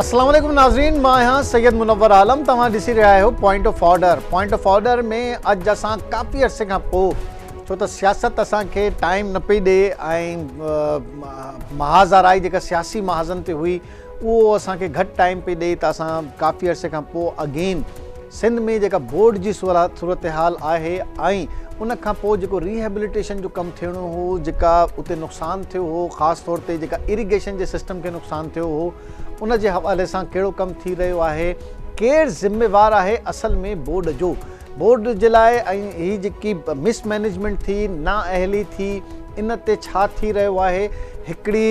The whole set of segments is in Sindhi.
السلام عليڪم ناظرين مان آهيان سيد منور عالم توهان ڏسي رهيا آهيو point of order point of order ۾ اڄ اسان ڪافي عرصي کان پوء ڇو ته سياست اسان کي ٽائيم نه پئي ڏي ۽ محاذ آرائي جيڪا سياسي محاذن تي هئي اهو اسان کي گهٽ ٽائيم پئي ڏئي ته اسان ڪافي عرصي کان پوء اگين سنڌ ۾ جيڪا بورڊ جي صورتحال آهي ۽ ان کان پوء جيڪو ريهيبليٽيشن جو ڪم ٿيڻو هو جيڪا اتي نقصان ٿيو هو خاص طور تي جيڪا اريگيشن جي سسٽم کي نقصان ٿيو هو ان جي حوالي سان ڪهڙو ڪم ٿي رهيو آهي ڪير ذميوار آهي اصل ۾ بورڊ جو بورڊ جي لاء ۽ هي جيڪي مس مئنيجمينٽ ٿي نااهلي ٿي ان تي ڇا ٿي رهيو آهي هڪڙي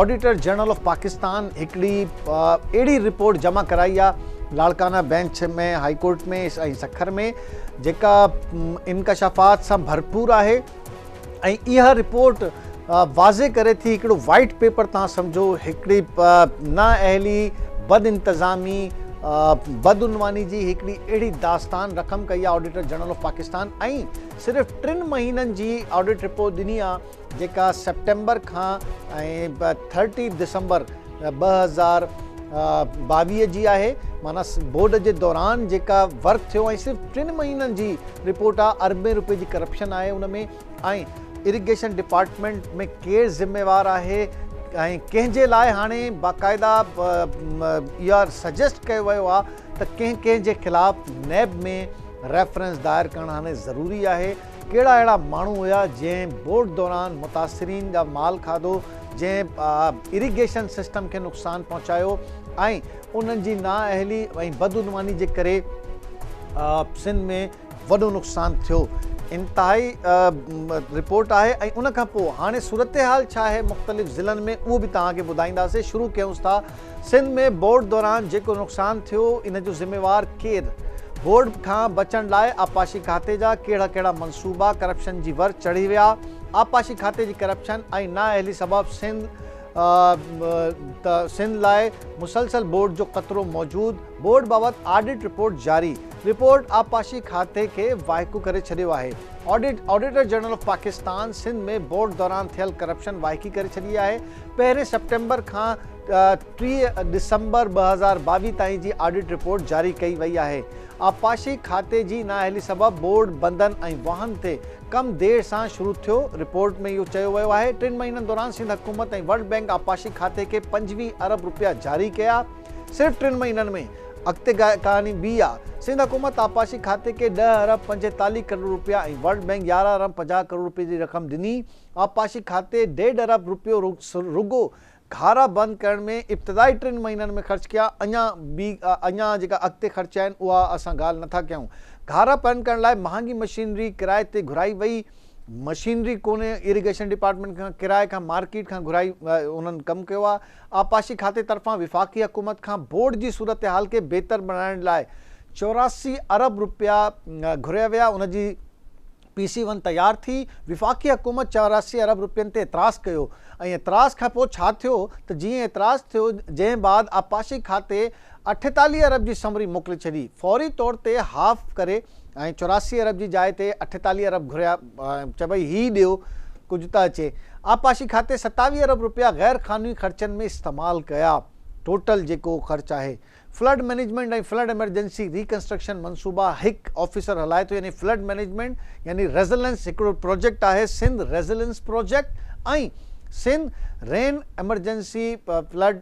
آڊيٽر جنرل آف پاڪستان هڪڙي اهڙي رپورٽ جمع ڪرائي آهي Larkana bench ۾ high court ۾ ۽ Sukkur ۾ جيڪا انڪشافات سان ڀرپور آهي ۽ اها رپورٽ واضح ڪري ٿي هڪڙو وائيٽ پيپر تان سمجهو هڪڙي نااهلي بد انتظامي بدعنواني جي هڪڙي اهڙي داستان رقم ڪئي آهي آڊيٽر جنرل آف پاڪستان ۽ صرف ٽن مهينن جي آڊٽ رپورٽ ڏني آهي جيڪا سيپٽمبر کان ۽ 30 ڊسمبر 2022 جي آهي معنيٰ بورڊ جي دوران جيڪا ورڪ ٿيو ۽ صرف ٽن مهينن جي رپورٽ آ اربين روپين جي ڪرپشن آهي ان ۾ ۽ اريگيشن ڊپارٽمينٽ ۾ ڪير ذميوار آهي ۽ ڪنهن جي لاء هاڻي باقاعده اها سجيسٽ ڪيو ويو آ ته ڪنهن ڪنهن جي خلاف نيب ۾ ريفرنس دائر ڪرڻ هاڻي ضروري آهي ڪهڙا اهڙا ماڻهو هيا جنهن بورڊ دوران متاثرين جا مال کاڌو جنهن اريگيشن سسٽم کي نقصان پهچايو ۽ انهن جي نااهلي ۽ بدعنواني جي ڪري سنڌ ۾ وڏو نقصان ٿيو. انتهائي رپورٽ آهي ۽ ان کان پوء هاڻي صورتحال ڇا آهي مختلف ضلعن ۾ اهو به توهان کي ٻڌائينداسين شروع ڪيون ٿا سنڌ ۾ بورڊ دوران جيڪو نقصان ٿيو ان جو ذميوار ڪير؟ بورڊ کان بچڻ لاء آبپاشي کاتي جا ڪهڙا ڪهڙا منصوبا ڪرپشن جي ور چڙهي ويا؟ آبپاشي کاتي جي ڪرپشن ۽ نااهلي سبب سنڌ ته سنڌ لاء مسلسل بورڊ جو خطرو موجود، بورڊ بابت آڊٽ رپورٽ جاري، رپورٽ آبپاشي کاتي کي وائکو ڪري ڇڏيو آهي، audit auditor general of Pakistan Sindh ۾ board دوران ٿيل ڪرپشن وائکي ڪري ڇڏي آهي، پهرين سيپٽمبر کان 30 ڊسمبر 2022 تائين جي آڊٽ رپورٽ جاري ڪئي وئي آهي، آبپاشي کاتي جي نااهلي سبب بورڊ بندن ۽ واهن تي ڪم دير سان شروع ٿيو، رپورٽ ۾ اهو چيو ويو آهي ٽن مهينن دوران سنڌ حڪومت ۽ ورلڊ بئنڪ آبپاشي کاتي کي 25 ارب رپيا جاري ڪيا، صرف ٽن مهينن ۾، اڳتي ڪهاڻي ٻي آ، سنڌ حڪومت آبپاشي کاتي کي 10 ارب 45 ڪروڙ رپيا ۽ ورلڊ بئنڪ 11 ارب 50 ڪروڙ رپين جي رقم ڏني، آبپاشي کاتي ڏيڍ ارب رپيو رڳو گهارا بند ڪرڻ ۾ ابتدائي ٽن مهينن ۾ خرچ ڪيا، اڃا به اڃا جيڪا اڳتي خرچ آهن اها اسان ڳالهه نٿا ڪيون. گهارا بند ڪرڻ لاء مهانگي مشينري ڪرائي تي گهرائي وئي، مشينري ڪونهي ايريگيشن ڊپارٽمينٽ کان ڪرائي کان مارڪيٽ کان گهرائي انهن ڪم ڪيو آهي. آبپاشي کاتي طرفان وفاقي حڪومت کان بورڊ جي صورتحال کي بهتر بڻائڻ لاء 84 ارب رپيا گهريا ويا ان جي پي سي ون تيار ٿي، وفاقي حڪومت 84 ارب رپين تي اعتراض ڪيو ۽ اعتراض کان پوء ڇا ٿيو ته جيئن اعتراض ٿيو جنهن بعد آبپاشي کاتي 48 ارب جي سمري موڪلي ڇڏي فوري طور تي هاف ڪري ۽ 84 ارب جي جاء تي 48 ارب گهريا چئي ڀئي هي ڏيو ڪجهه ته اچي آبپاشي کاتي 27 ارب رپيا غير قانوني خرچن ۾ استعمال ڪيا ٽوٽل جيڪو خرچ آهي flood management ۽ flood emergency reconstruction منصوبا هڪ آفيسر هلائي ٿو يعني فلڊ مئنيجمينٽ يعني ريزلنس هڪڙو پروجيڪٽ آهي Sindh resilience project ۽ Sindh rain emergency flood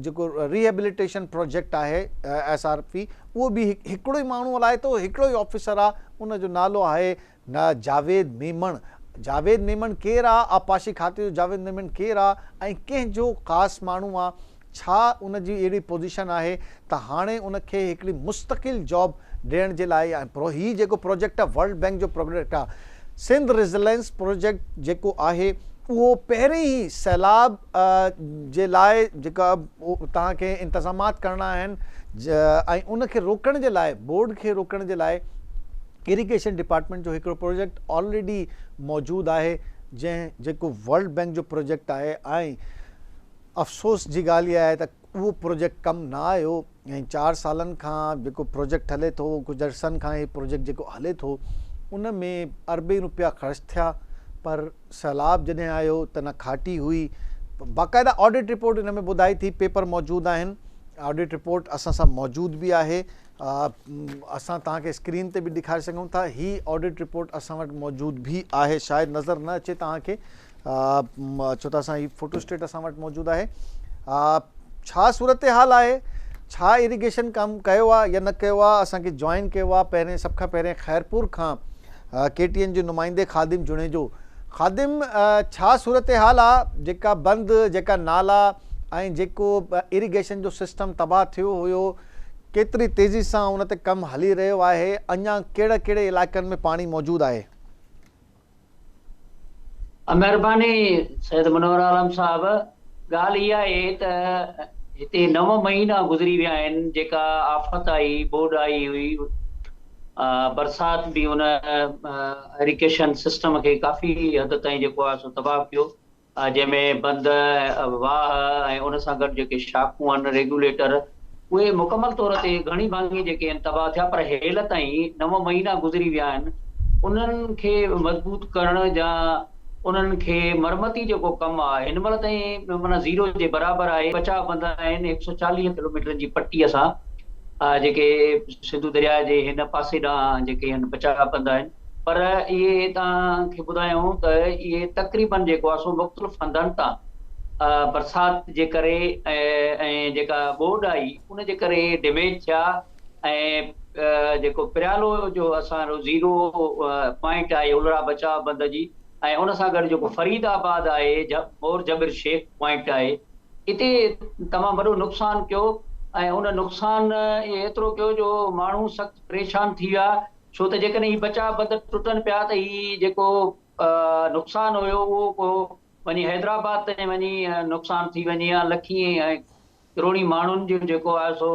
جيڪو ريهيبليٽيشن پروجيڪٽ آهي ايس آر پي اهو به هڪڙو ئي ماڻهو هلائي ٿو هڪڙو ئي آفيسر آهي ان جو نالو آهي نه جاويد ميمڻ جاويد ميمڻ ڪير آ آبپاشي کاتي جو جاويد ميمڻ ڪير آ ۽ ڪنهن جو خاص ماڻهو آ ڇا ان جي اهڙي پوزيشن آهي ته هاڻي ان کي هڪڙي مستقل جاب ڏيڻ جي لاء ۽ هي جيڪو پروجيڪٽ آ ورلڊ بينڪ جو پروجيڪٽ آ سنڌ ريزلينس پروجيڪٽ جيڪو آهي اهو پهرين ئي سيلاب جي لاء جيڪا توهان کي انتظامات ڪرڻا آهن ۽ ان کي روڪڻ جي لاء بورڊ کي روڪڻ جي لاء اريگيشن ڊپارٽمينٽ جو هڪڙو پروجيڪٽ آلريڊي موجود آهي جنهن جيڪو ورلڊ بينڪ جو پروجيڪٽ آهي ۽ افسوس جي ڳالهه اها آهي ته اهو پروجيڪٽ ڪم نه آيو ۽ چار سالن کان جيڪو پروجيڪٽ هلي ٿو ڪجهه عرصن کان هي پروجيڪٽ جيڪو هلي ٿو ان ۾ اربين روپيا خرچ ٿيا پر سيلاب جڏهن آيو ته نه کاٽي هئي باقاعده آڊٽ رپورٽ ان ۾ ٻڌائي ٿي پيپر موجود آهن آڊٽ رپورٽ اسان سان موجود به آهي اسان توهان کي اسڪرين تي به ڏيکاري سگهون ٿا هي آڊٽ رپورٽ اسان وٽ موجود به آهي شايد نظر نه اچي توهان کي ڇو ته اسان هي فوٽو اسٽيٽ اسان وٽ موجود آهي ڇا صورتحال آهي ڇا اريگيشن ڪم ڪيو آهي يا نه ڪيو آهي اسان کي جوائن ڪيو آهي پهرين سڀ کان پهرين خيرپور کان ڪي ٽي اين جي نمائندي خادم جوڻيجو خادم ڇا صورتحال آ جيڪا بند جيڪا نالا ۽ جيڪو اريگيشن جو سسٽم تباهه ٿيو هيو ڪيتري تيزي سان ان تي ڪم هلي رهيو آهي اڃا ڪهڙا ڪهڙي علائقن ۾ پاڻي موجود آهي. مهرباني سيد منور عالم صاحب ڳالهه اها آهي ته هتي نو مهينا گذري ويا آهن جيڪا آفت آئي ٻوڏ آئي هئي برسات به ان ايريگيشن سسٽم کي ڪافي حد تائين جيڪو آهي سو تباهه ڪيو جنهن ۾ بند واهه ۽ ان سان گڏ جيڪي شاخون آهن ريگيوليٽر اهي مڪمل طور تي گهڻي ڀاڱي جيڪي آهن تباهه ٿيا پر هيل تائين نو مهينا گذري ويا آهن انهن کي مضبوط ڪرڻ يا انهن کي مرمتي جيڪو ڪم آهي هن مهل تائين معنيٰ زيرو جي برابر آهي بچاء بند آهن هڪ سو چاليهه ڪلوميٽرن جي پٽي سان جيڪي سنڌو درياء جي هن پاسي ڏانهن جيڪي هن بچاء بند آهن پر اهي توهان کي ٻڌايون ته اهي تقريبن جيڪو آهي سو مختلف هنڌن تان برسات جي ڪري ۽ جيڪا ٻوڏ آئي ان جي ڪري ڊيميج ٿيا ۽ جيڪو پريالو جو اسان جو زيرو پوائنٽ آهي الرا بچاء بند جي ۽ ان سان گڏ جيڪو فريد آباد آهي مور جبر شيخ پوائنٽ آهي اتي تمام وڏو نقصان ڪيو ۽ ان نقصان ايترو ڪيو جو ماڻهو سخت پريشان ٿي ويا ڇو ته جيڪڏهن هي بچاء بند ٽٽن پيا ته هي جيڪو نقصان هيو اهو ڪو وڃي حيدرآباد تائين وڃي نقصان ٿي وڃي ها لکين ۽ ڪروڙين ماڻهن جو جيڪو آهي سو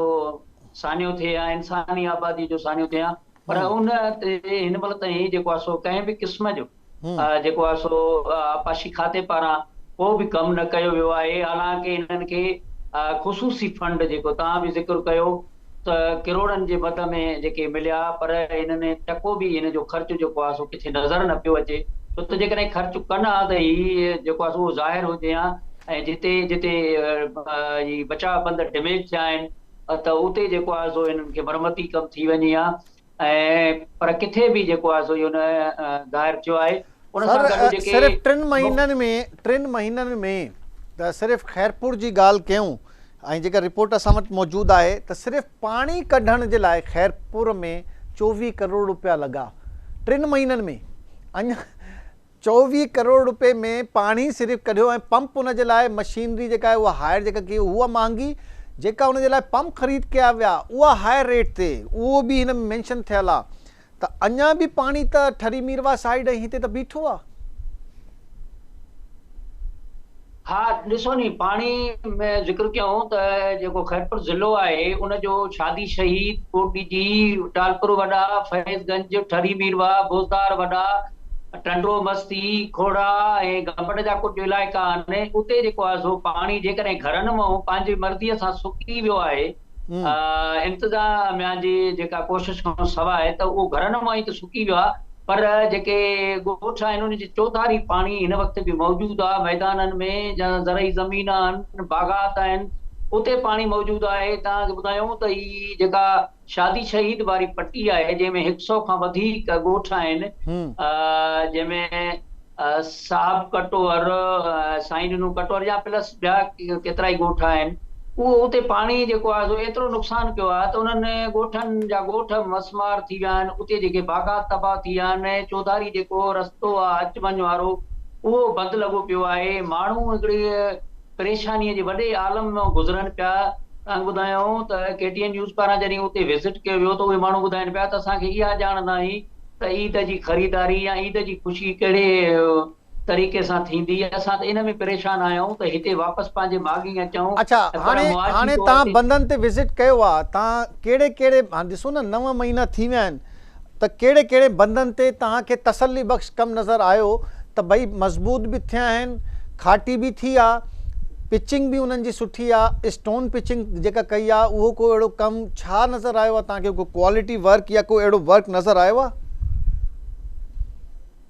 سانحو ٿئي ها انساني آبادي جو سانحو ٿئي ها پر ان تي هن مهل تائين جيڪو آهي سو ڪنهن به قسم جو جيڪو آهي سو آبپاشي کاتي پاران ڪو به ڪم نه ڪيو ويو آهي حالانڪه انهن کي خصوصي فنڊ جيڪو توهان به ذڪر ڪيو ته ڪروڙن جي مد ۾ جيڪي مليا پر انهن ٽڪو به ان جو خرچ جيڪو آهي سو ڪٿي نظر نه پيو اچي ڇو ته جيڪڏهن خرچ ڪن ها ته هي جيڪو آهي سو اهو ظاهر هجي ها ۽ جتي جتي هي بچاء بند ڊيميج ٿيا آهن ته اتي جيڪو آهي سو انهن کي مرمتي ڪم ٿي وڃي ها ۽ پر ڪٿي به جيڪو آهي سو اهو نه ظاهر ٿيو آهي ان سان سر گڏ جيڪي صرف ٽن مهينن ۾ ٽن مهينن ۾ ته صرف خيرپور جي ڳالهه ڪيون ۽ جيڪا رپورٽ اسان وٽ موجود آهي ته صرف پاڻي ڪڍڻ جي لاء خيرپور ۾ 24 ڪروڙ روپيا لڳا ٽن مهينن ۾ اڃا 24 ڪروڙ روپي ۾ پاڻي صرف ڪڍيو ۽ پمپ ان جي لاء مشينري جيڪا آهي اها هائر جيڪا ڪئي اها مهانگي جيڪا ان جي لاء پمپ خريد ڪيا ويا اها هائر ريٽ تي اهو به هن ۾ مينشن ٿيل آهي ته اڃا به پاڻي ته ٺري ميرواهه سائيڊ ۽ هتي ته بيٺو آهي. ها ڏسو ني پاڻي ۾ ذڪر ڪيائون ته جيڪو خيرپور ضلعو آهي ان جو شادي شهيد، ڪوٽڏيجي، ٽالپر وڏا، فيض گنج، ٺري ميرواهه، بوزدار وڏا، ٽنڊو مستي، کوڙا ۽ گمبٽ جا ڪجهه علائقا آهن اتي جيڪو آهي سو پاڻي جيڪڏهن گهرن مان پنهنجي مرضي سان سڪي ويو آهي انتظاميا جي جيڪا ڪوشش کان سواء ته اهو گهرن مان ئي ته سڪي ويو آهي پر جيڪي ڳوٺ آهن انهن جي چوڌاري پاڻي هن وقت به موجود آهي، ميدانن ۾ جا زرعي زمين آهن، باغات آهن اتي پاڻي موجود آهي، توهان کي ٻڌايون ته هي جيڪا شادي شهيد واري پٽي آهي جنهن ۾ هڪ سئو کان وڌيڪ ڳوٺ آهن جنهن ۾ صاحب ڪٽوهر، سائين ڏنو ڪٽوهر يا پلس ٻيا ڪيترائي ڳوٺ آهن اهو اتي پاڻي جيڪو آهي سو ايترو نقصان ڪيو آهي ته انهن ڳوٺن جا ڳوٺ مسمار ٿي ويا آهن اتي جيڪي باغات تباهه ٿي ويا آهن چوڌاري جيڪو رستو آهي اچ وڃ وارو اهو بند لڳو پيو آهي ماڻهو هڪڙي پريشاني جي وڏي عالم مان گذرن پيا توهان کي ٻڌايان ته ڪي ٽي اين نيوز پاران جڏهن اتي وزٽ ڪيو ويو ته اهي ماڻهو ٻڌائين پيا ته اسان کي اها ڄاڻ ناهي ته عيد جي خريداري يا عيد جي خوشي ڪهڙي طريقي سان ٿيندي، اسان ته ان ۾ پريشان آهيون ته هتي واپس پنهنجي ماڳين اچون اڇا پر هاڻي معاشي هاڻي طور توهان تي. بندن تي وزٽ ڪيو آ توهان ڪهڙي ڪهڙي هاڻي ڏسو نه نو مهينا ٿي ويا آهن ته ڪهڙي ڪهڙي بندن تي توهان کي تسلي بخش ڪم نظر آيو ته ڀئي مضبوط به ٿيا آهن کاٽي به ٿي آ پچنگ به انهن جي سٺي آ اسٽون پچنگ جيڪا ڪئي آ اهو ڪو اهڙو ڪم ڇا نظر آيو آ توهان کي ڪو ڪوالٽي ورڪ يا ڪو اهڙو ورڪ نظر آيو آ؟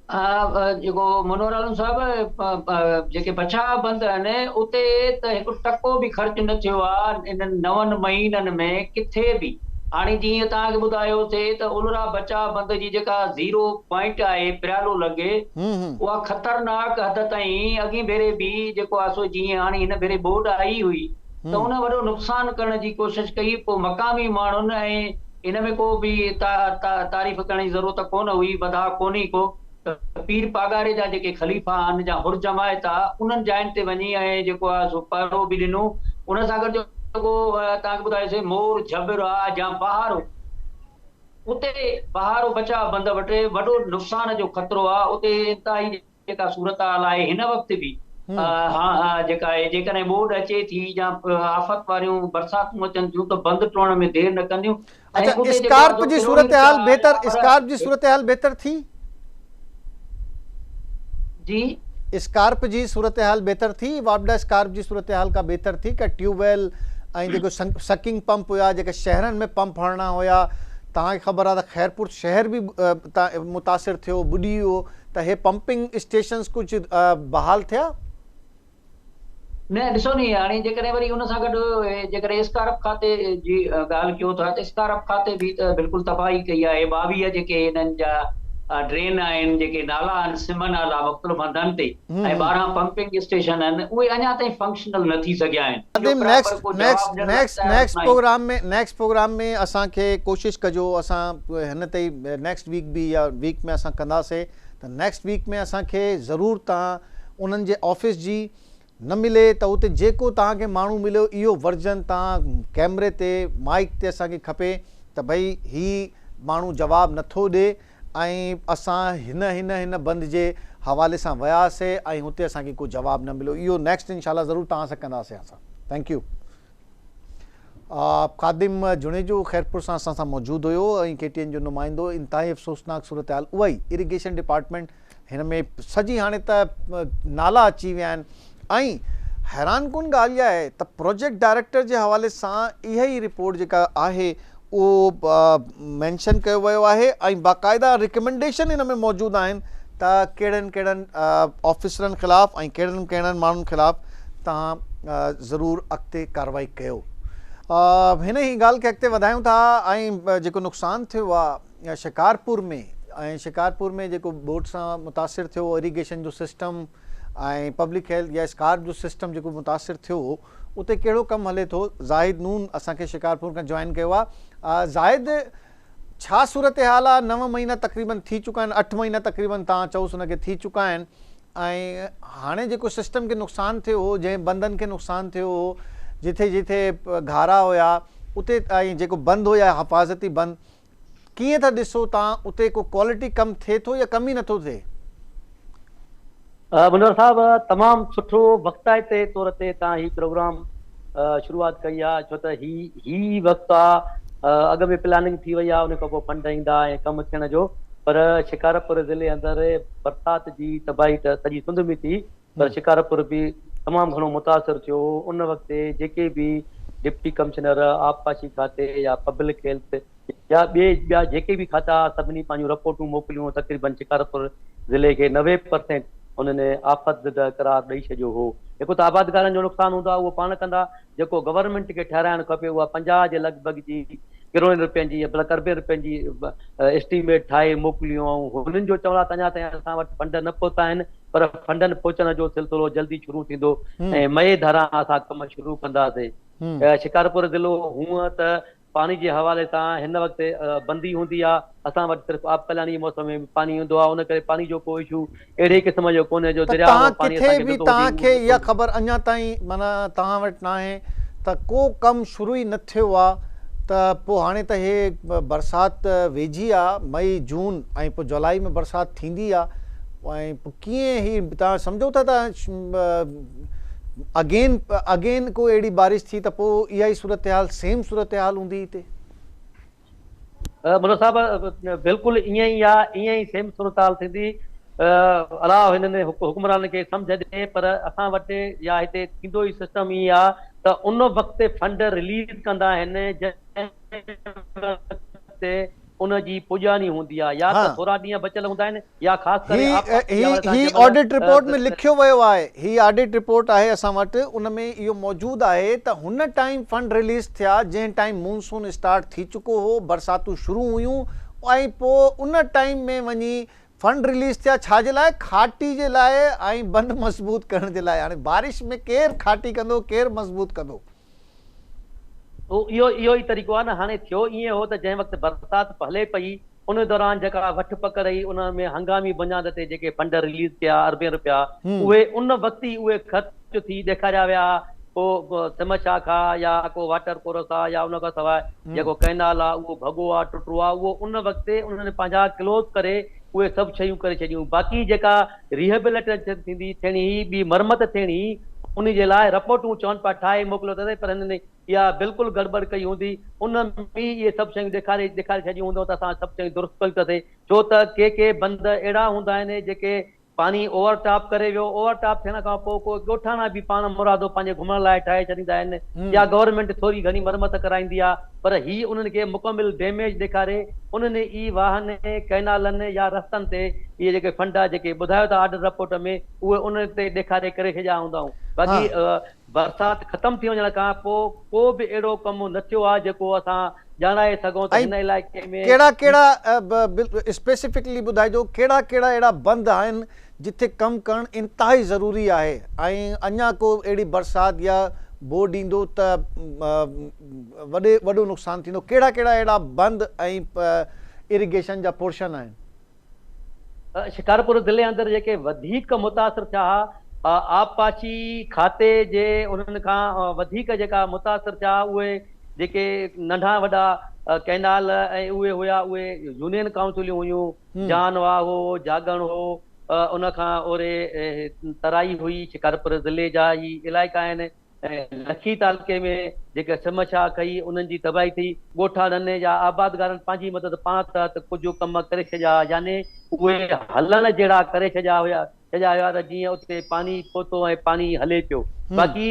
جيڪو منور عالم صاحب جيڪي بچاء بند آهن اتي ته هڪ ٽڪو به خرچ نه ٿيو آهي انهن نون مهينن ۾ ڪٿي به. هاڻي جيئن توهان کي ٻڌايوسي ته الرا بچاء بند جي جيڪا زيرو پوائنٽ آهي پريالو لڳ اها خطرناڪ حد تائين اڳين ڀيري به جيڪو آهي سو جيئن هاڻي هن ڀيري ٻوڏ آئي هئي ته ان وڏو نقصان ڪرڻ جي ڪوشش ڪئي پوء مقامي ماڻهن ۽ ان ۾ ڪو به تعريف ڪرڻ جي ضرورت ڪونه هئي، وڌاء ڪونهي ڪو ته پير پاڳاري جا جيڪي خليفا آهن جا حر جماعت آ انهن جاين تي وڃي ۽ جيڪو آ سو پهرو به ڏنو ان سان گڏ جيڪو توهان کي ٻڌايوسي مور جهٻر آ يا بهارو اتي بهارو بچاء بند وٽ وڏو نقصان جو خطرو آ اتي انتهائي جيڪا صورتحال آهي هن وقت به اها جيڪا آهي جيڪڏهن ٻوڏ اچي ٿي يا آفت واريون برساتون اچن ٿيون ته بند ٽوڙڻ ۾ دير نه ڪنديون ۽ اڇا اتي جيڪو آهي اسڪارپ سو جي ڪروڙين صورتحال رپيا بهتر يا پر اسڪارپ جي صورتحال بهتر ٿي؟ جي. اسڪارپ جي صورتحال بهتر ٿي؟ واپڊا اسڪارپ جي صورتحال ڪا بهتر ٿي؟ ڪا ٽيوب ويل ۽ جيڪو سڪنگ پمپ هيا جيڪي شهرن ۾ پمپ هڻڻا هيا توهان کي خبر آهي ته خيرپور شهر به متاثر ٿيو ٻڏي ويو ته هي پمپنگ اسٽيشنز ڪجهه بحال ٿيا؟ نه ڏسو ني هاڻي جيڪڏهن وري ان سان گڏ جيڪڏهن اسڪارپ کاتي جي ڳالهه ڪيو ٿا ته اسڪارپ کاتي به ته بلڪل تباهي ڪئي آهي 22 جيڪي هنن جا ڊرين آهن جيڪي نالا آهن سم نالا مختلف هنڌن تي ۽ 12 پمپنگ اسٽيشن آهن اهي اڃا تائين فنڪشنل نه ٿي سگهيا آهن ان جو خادم پراپر نيڪسٽ ڪو جواب نيڪسٽ ڏيڻ لاء نيڪسٽ تيار نيڪسٽ ناهن. پروگرام ۾ نيڪسٽ پروگرام ۾ اسان کي ڪوشش ڪجو اسان هن تي ئي نيڪسٽ ويڪ به يا ويڪ ۾ اسان ڪنداسي ته نيڪسٽ ويڪ ۾ اسان کي ضرور توهان انهن جي آفيس جي نه ملي ته اتي جيڪو توهان کي ماڻهو مليو اهو ورجن توهان ڪيمري تي مائيڪ تي اسان کي کپي ته ڀئي هي ماڻهو جواب نٿو ڏي ۽ اسان هن هن هن بند جي حوالي سان وياسي ۽ هتي اسان کي ڪو جواب نه مليو اهو نيڪسٽ انشاء الله ضرور توهان سان ڪنداسي اسان thank you Khadim Junejo Khairpur سان اسان سان موجود هيو ۽ ڪي ٽي اين جو نمائندو انتهائي افسوسناڪ صورتحال اها ئي اريگيشن ڊپارٽمينٽ هن ۾ سڄي هاڻي ته نالا اچي ويا آهن ۽ حيران ڪن ڳالهه اها آهي ته پروجيڪٽ ڊائريڪٽر جي حوالي سان اها ئي رپورٽ جيڪا آهي اهو مينشن ڪيو ويو آهي ۽ باقاعده ريڪمينڊيشن ان ۾ موجود آهن ته ڪهڙن ڪهڙن آفيسرن خلاف ۽ ڪهڙن ڪهڙن ماڻهن خلاف توهان ضرور اڳتي ڪارروائي ڪيو. هن ئي ڳالهه کي اڳتي وڌايون ٿا ۽ جيڪو نقصان ٿيو آهي شڪارپور ۾ ۽ شڪارپور ۾ جيڪو ٻوڏ سان متاثر ٿيو اريگيشن جو سسٽم ۽ پبلڪ هيلٿ يا اسڪارپ جو سسٽم جيڪو متاثر ٿيو اتي ڪهڙو ڪم هلي ٿو زاهد نون اسان کي شڪارپور کان جوائن ڪيو آ زاهد ڇا صورتحال آ نو مهينا تقريبن ٿي چڪا آهن اٺ مهينا تقريبن توهان چئوس ان کي ٿي چڪا آهن ۽ هاڻي جيڪو سسٽم کي نقصان ٿيو هو جنهن بندن کي نقصان ٿيو هو جٿي جٿي گهارا هيا اتي ۽ جيڪو بند هو يا حفاظتي بند ڪيئن ٿا ڏسو توهان اتي ڪو ڪوالٽي ڪم ٿئي ٿو يا ڪم ئي نٿو ٿئي؟ منور صاحب تمام سٺو وقتائتي طور تي توهان هي پروگرام شروعات ڪئي آ ڇو ته هي هي وقت آ اڳ ۾ پلاننگ ٿي وئي آ ان کان پوء فنڊ ايندا ۽ ڪم ٿيڻ جو پر شڪارپور ضلعي اندر برسات جي تباهي ته سڄي سنڌ ۾ ٿي پر شڪارپور به تمام گهڻو متاثر ٿيو هو ان وقت جيڪي به ڊپٽي ڪمشنر آبپاشي کاتي يا پبلڪ هيلٿ يا ٻئي ٻيا جيڪي به کاتا ها سڀني پنهنجون رپورٽون موڪليون تقريبن شڪارپور ضلعي کي 90% انهن آفت زده قرار ڏئي ڇڏيو هو هڪ ته آبادگارن جو نقصان هوندو آهي اهو پاڻ ڪندا جيڪو گورنمينٽ کي ٺهرائڻ کپي اها 50 جي لڳ ڀڳ جي ڪروڙين روپين جي بلڪ اربين روپين جي اسٽيميٽ ٺاهي موڪليون ۽ هنن جو چوڻ آهي ته اڃا تائين اسان وٽ فنڊ نه پهتا آهن پر فنڊن پهچڻ جو سلسلو جلدي شروع ٿيندو ۽ مئي ڌاران اسان ڪم شروع ڪنداسين. شڪارپور ضلعو هونء ته پاڻي جي حوالي سان هن وقت بندي هوندي آ، اسان وٽ صرف آبڪلاڻي جي موسم ۾ پاڻي ايندو آ، ان ڪري پاڻي جو ڪو اشو اهڙي قسم جو ڪونهي جو ته درياء توهان مان پاڻي ڪٿي اسان کي به ملندو هجي توهان اهو کي نه اها ڪونهي. خبر اڃا تائين معنيٰ توهان وٽ ناهي ته ڪو ڪم شروع ئي نه ٿيو آ ته پوء هاڻي ته هي برسات ويجهي آ مئي جون ۽ پوء جولائي ۾ برسات ٿيندي آ ۽ پوء ڪيئن هي توهان سمجهو ٿا ته اگين اگين ڪو اهڙي بارش ٿي ته پوء اها ئي صورتحال سيم صورتحال هوندي هتي. منور صاحب بلڪل ائين ئي آ ائين ئي سيم صورتحال ٿيندي الله هنن حڪمرانن کي سمجهه ڏي پر اسان وٽ يا هتي ٿيندو ئي سسٽم ائين آ ته ان وقت فنڊ رليز ڪندا آهن جنهن وقت ان جي پڄاڻي هوندي آهي يا ته ٿورا ڏينهن بچيل هوندا آهن يا خاص ڪري هي آبپاشي جي هي حوالي سان هي جنهن مهل آڊٽ رپورٽ ۾ لکيو ويو آهي هي آڊٽ رپورٽ آهي اسان وٽ ان ۾ اهو موجود آهي ته هن ٽائيم فنڊ رليز ٿيا جنهن ٽائيم مونسون اسٽارٽ ٿي چڪو هو برساتون شروع هيون ۽ پوء ان ٽائيم ۾ وڃي فنڊ رليز ٿيا ڇا جي لاء کاٽي جي لاء ۽ بند مضبوط ڪرڻ جي لاء هاڻي بارش ۾ ڪير کاٽي ڪندو ڪير مضبوط ڪندو. اهو اهو ئي طريقو آهي نه هاڻي ٿيو ائين هو ته جنهن وقت برسات هلي پئي ان دوران جيڪا وٺ پڪڙ هئي ان ۾ هنگامي بنياد تي جيڪي فنڊ رليز ڪيا اربين رپيا اهي ان وقت ئي اهي خرچ ٿي ڏيکاريا ويا ڪو سم شاخ آ يا ڪو واٽر ڪورس آ يا ان کان سواء جيڪو ڪئنال آ اهو ڀڳو آ ٽٽو آ اهو ان وقت انهن پنهنجا ڪلوز ڪري اهي سڀ شيون ڪري ڇڏيون باقي جيڪا ريهبليٽيشن ٿيندي ٿيڻي هئي ٻي مرمت ٿيڻي هئي انهي جي لاء رپورٽون چون پيا ٺاهي موڪليو اٿس پر هنن اها بلڪل گڙٻڙ ڪئي هوندي ان ۾ اهي سڀ شيون ڏيکاري ڏيکاري ڇڏيون هونديون ته اسان سڀ شيون درست ڪيون اٿسي ڇو ته ڪي ڪي بند اهڙا هوندا آهن جيڪي پاڻي اوور ٽاپ ڪري ويو اوور ٽاپ ٿيڻ کان پوء ڪو ڳوٺاڻا به پاڻ مرادو پنهنجي گهمڻ لاء ٺاهي ڇڏيندا آهن يا گورنمينٽ ٿوري گهڻي مرمت ڪرائيندي آهي پر هي انهن کي مڪمل ڊيميج ڏيکاري انهن ئي واهن، ڪئنالن يا رستن تي اهي جيڪي فنڊ جيڪي ٻڌايو ٿا آڊٽ رپورٽ ۾ اهي انهن تي ڏيکاري ڪري ڇڏيا هوندائون باقي برسات ختم ٿي وڃڻ کان پوء ڪو به اهڙو ڪم نه ٿيو آهي جيڪو اسان ڄاڻائي سگهون ته ۽ هن علائقي ۾ ڪهڙا ڪهڙا اسپيسفڪلي ٻڌائجو ڪهڙا ڪهڙا اهڙا بند آهن جتي ڪم ڪرڻ انتهائي ضروري آهي ۽ اڃا ڪو اهڙي برسات يا ٻوڏ ايندو ته وڏي وڏو نقصان ٿيندو ڪهڙا ڪهڙا اهڙا بند ۽ اريگيشن جا پورشن آهن؟ شڪارپور ضلعي اندر جيڪي وڌيڪ متاثر ٿيا ها آبپاشي کاتي جي انهن کان وڌيڪ جيڪا متاثر ٿيا اهي جيڪي ننڍا وڏا ڪئنال ۽ اهي هيا اهي يونين ڪائونسليون هيون جان واهه هو جاڳڻ هو ان کان اوري ترائي هئي شڪارپور ضلعي جا هي علائقا آهن ۽ لکي تعلقي ۾ جيڪي سم شاهه ڪئي انهن جي تباهي ٿي، ڳوٺاڻن يا آبادگارن پنهنجي مدد پاڻ تحت ڪجهه ڪم ڪري ڇڏيا يعني اهي هلڻ جهڙا ڪري ڇڏيا هيا ڇڏيا هيا ته جيئن اتي پاڻي پهتو ۽ پاڻي هلي پيو باقي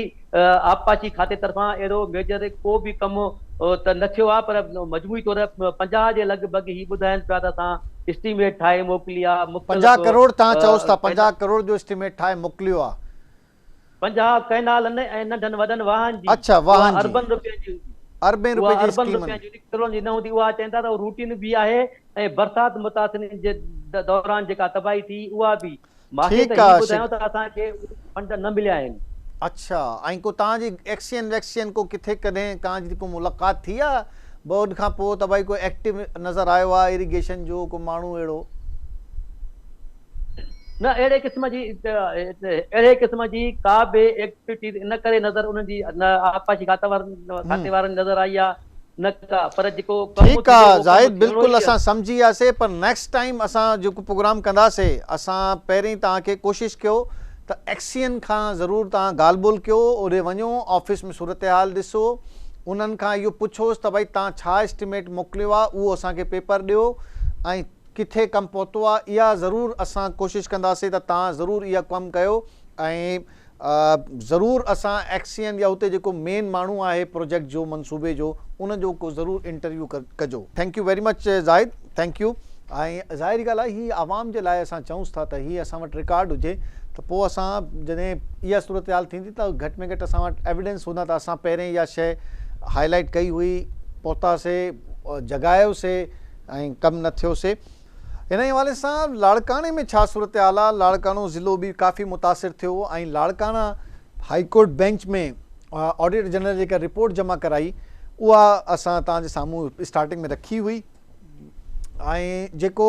آبپاشي کاتي طرفان اهڙو ميجر ڪو به ڪم ته نه ٿيو آهي پر مجموعي طور 50 جي لڳ ڀڳ هي ٻڌائين پيا ته اسان اسٽيميٽ ٺاهي موڪلي آهي 50 مختلف ڪروڙ توهان چئوس ٿا 50 ڪروڙ جو اسٽيميٽ ٺاهي موڪليو آهي. 50 ڪئنالن ۽ ننڍن وڏن واهن جي اڇا اها واهن جي اربن روپين جي هوندي. اربين اها روپين جي اربن اسڪيمن. روپين جي هوندي ڪروڙن جي نه هوندي اها چون ٿا ته روٽين به آهي ۽ برسات متاثرين جي دوران جيڪا تباهي ٿي اها به. مان کي ٺيڪ ته آ هي شڪ. ٻڌايو ته اسان کي اهي فنڊ نه مليا آهن. اڇا ۽ ڪو توهان جي ايڪسين ويڪسين ڪو ڪٿي ڪڏهن توهان جي ڪو ملاقات ٿي آ ٻوڏ کان پوء ته ڀائي ڪو ايڪٽو نظر آيو آ اريگيشن جو ڪو ماڻهو اهڙو. نه اهڙي قسم جي اهڙي قسم جي ڪا به ايڪٽيوٽيز ان ڪري نظر انهن جي نه آبپاشي کاتي وارن کاتي وارن نظر آئي آ نه ڪا پر جيڪو ڪم ٺيڪ ٿيندو آ اهو ڪم زاهد ٿيڻو بلڪل ئي اسان سمجهي وياسي پر نيڪسٽ ٽائيم اسان جيڪو پروگرام ڪنداسي اسان پهرين توهان کي ڪوشش ڪيو ته ايڪسين کان ضرور توهان ڳالهه ٻولهه ڪيو اوڏي وڃو آفيس ۾ صورتحال ڏسو انهن کان اهو پڇوس ته ڀائي توهان ڇا اسٽيميٽ موڪليو آ اهو اسان کي پيپر ڏيو ۽ ڪٿي ڪم پهتو آ اها ضرور اسان ڪوشش ڪنداسي ته توهان ضرور اها ڪم ڪيو ۽ ضرور اسان ايڪسين يا اتي جيڪو مين ماڻهو آهي پروجيڪٽ جو منصوبي جو ان جو ڪو ضرور انٽرويو ڪجو. Thank you very much Zahid thank you. ۽ ظاهري ڳالهه آهي هي عوام جي لاء اسان چئونس ٿا ته هي اسان وٽ رڪارڊ هجي ته پوء اسان جڏهن اها صورتحال ٿيندي ته گهٽ ۾ گهٽ اسان وٽ ايويڊنس هوندا ته اسان پهرين اها شيء هائي لائيٽ ڪئي هئي پهتاسي جڳايوسي ۽ ڪم نه ٿيو سي. ان حوالي سان لاڙڪاڻي ۾ ڇا صورتحال آ، لاڙڪاڻو ضلعو به ڪافي متاثر ٿيو ۽ Larkana high court bench ۾ auditor general جيڪا رپورٽ جمع ڪرائي اها اسان توهان جي سامهون اسٽارٽنگ ۾ رکي هئي ۽ جيڪو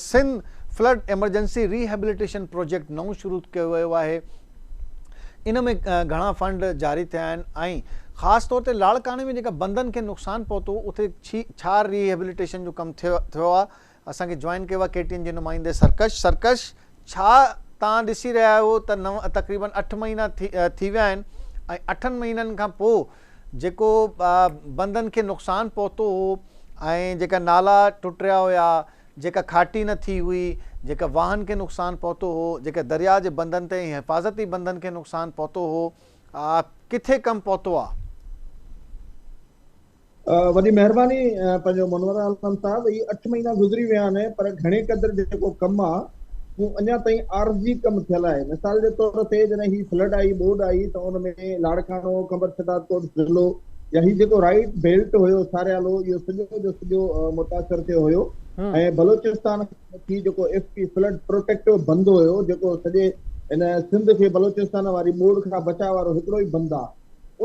Sindh flood emergency rehabilitation project نئون شروع ڪيو ويو آهي ان ۾ گهڻا فنڊ جاري ٿيا آهن ۽ خاص طور تي لاڙڪاڻي ۾ جيڪا بندن کي نقصان پهتو اتي ڇا ريهيبليٽيشن جو ڪم ٿيو آهي اسان کي جوائن ڪيو آهي ڪي ٽي اين جي نمائندي سرڪش سرڪش ڇا توهان ڏسي رهيا آهيو ته نو تقريبن اٺ مهينا ٿي ويا آهن ۽ اٺن مهينن کان پوء جيڪو بندن کي نقصان پهتو هو ۽ جيڪا نالا ٽٽيا هيا جيڪا کاٽي نه ٿي هئي، جيڪا واهن کي نقصان پهتو هو، جيڪا درياء جي بندن تي ۽ حفاظتي بندن کي نقصان پهتو هو، ڪٿي ڪم پهتو آ؟ وڏي مهرباني پنهنجو منور عالم صاحب هي 8 مهينا گذري ويا آهن پر گهڻي قدر جيڪو ڪم آ اهو اڃا تائين عارضي ڪم ٿيل آهي مثال جي طور تي جڏهن هي فلڊ آئي ٻوڏ آئي ته ان ۾ لاڙڪاڻو قمبر شهدادڪوٽ ضلعو يا هي جيڪو رائيٽ بيلٽ هيو ساريالو اهو سڄو جو سڄو متاثر ٿيو هيو ۽ بلوچستان کان وٺي جيڪو ايف پي فلڊ پروٽيڪٽو بند هيو جيڪو سڄي هن سنڌ کي بلوچستان واري ٻوڏ کان بچاء وارو هڪڙو ئي بند آ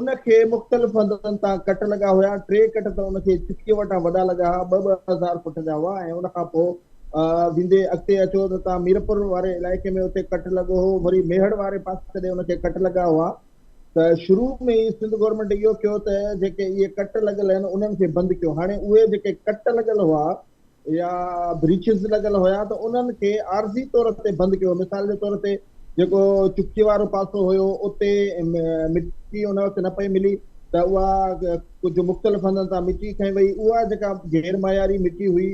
ان کي مختلف هنڌن تان ڪٽ لڳا هيا، ٽي ڪٽ ته ان کي چڪيء وٽان وڏا لڳا ها، ٻه ٻه هزار فٽ جا هئا ۽ ان کان پوء ويندي اڳتي اچو ته تان ميرپور واري علائقي ۾ اتي ڪٽ لڳو هو، وري ميهڙ واري پاسي ڏي ان کي ڪٽ لڳا هئا ته شروع ۾ ئي سنڌ گورنمينٽ اهو ڪيو ته جيڪي اهي ڪٽ لڳل آهن انهن کي بند ڪيو، هاڻي اهي جيڪي ڪٽ لڳل هئا يا بريچز لڳل هيا ته انهن کي عارضي طور تي بند ڪيو مثال جي طور تي جيڪو چڪي وارو پاسو هيو اتي مٽي ان وقت نه پئي ملي ته اها ڪجهه مختلف هنڌن تان مٽي کنئي وئي اها جيڪا غير معياري مٽي هئي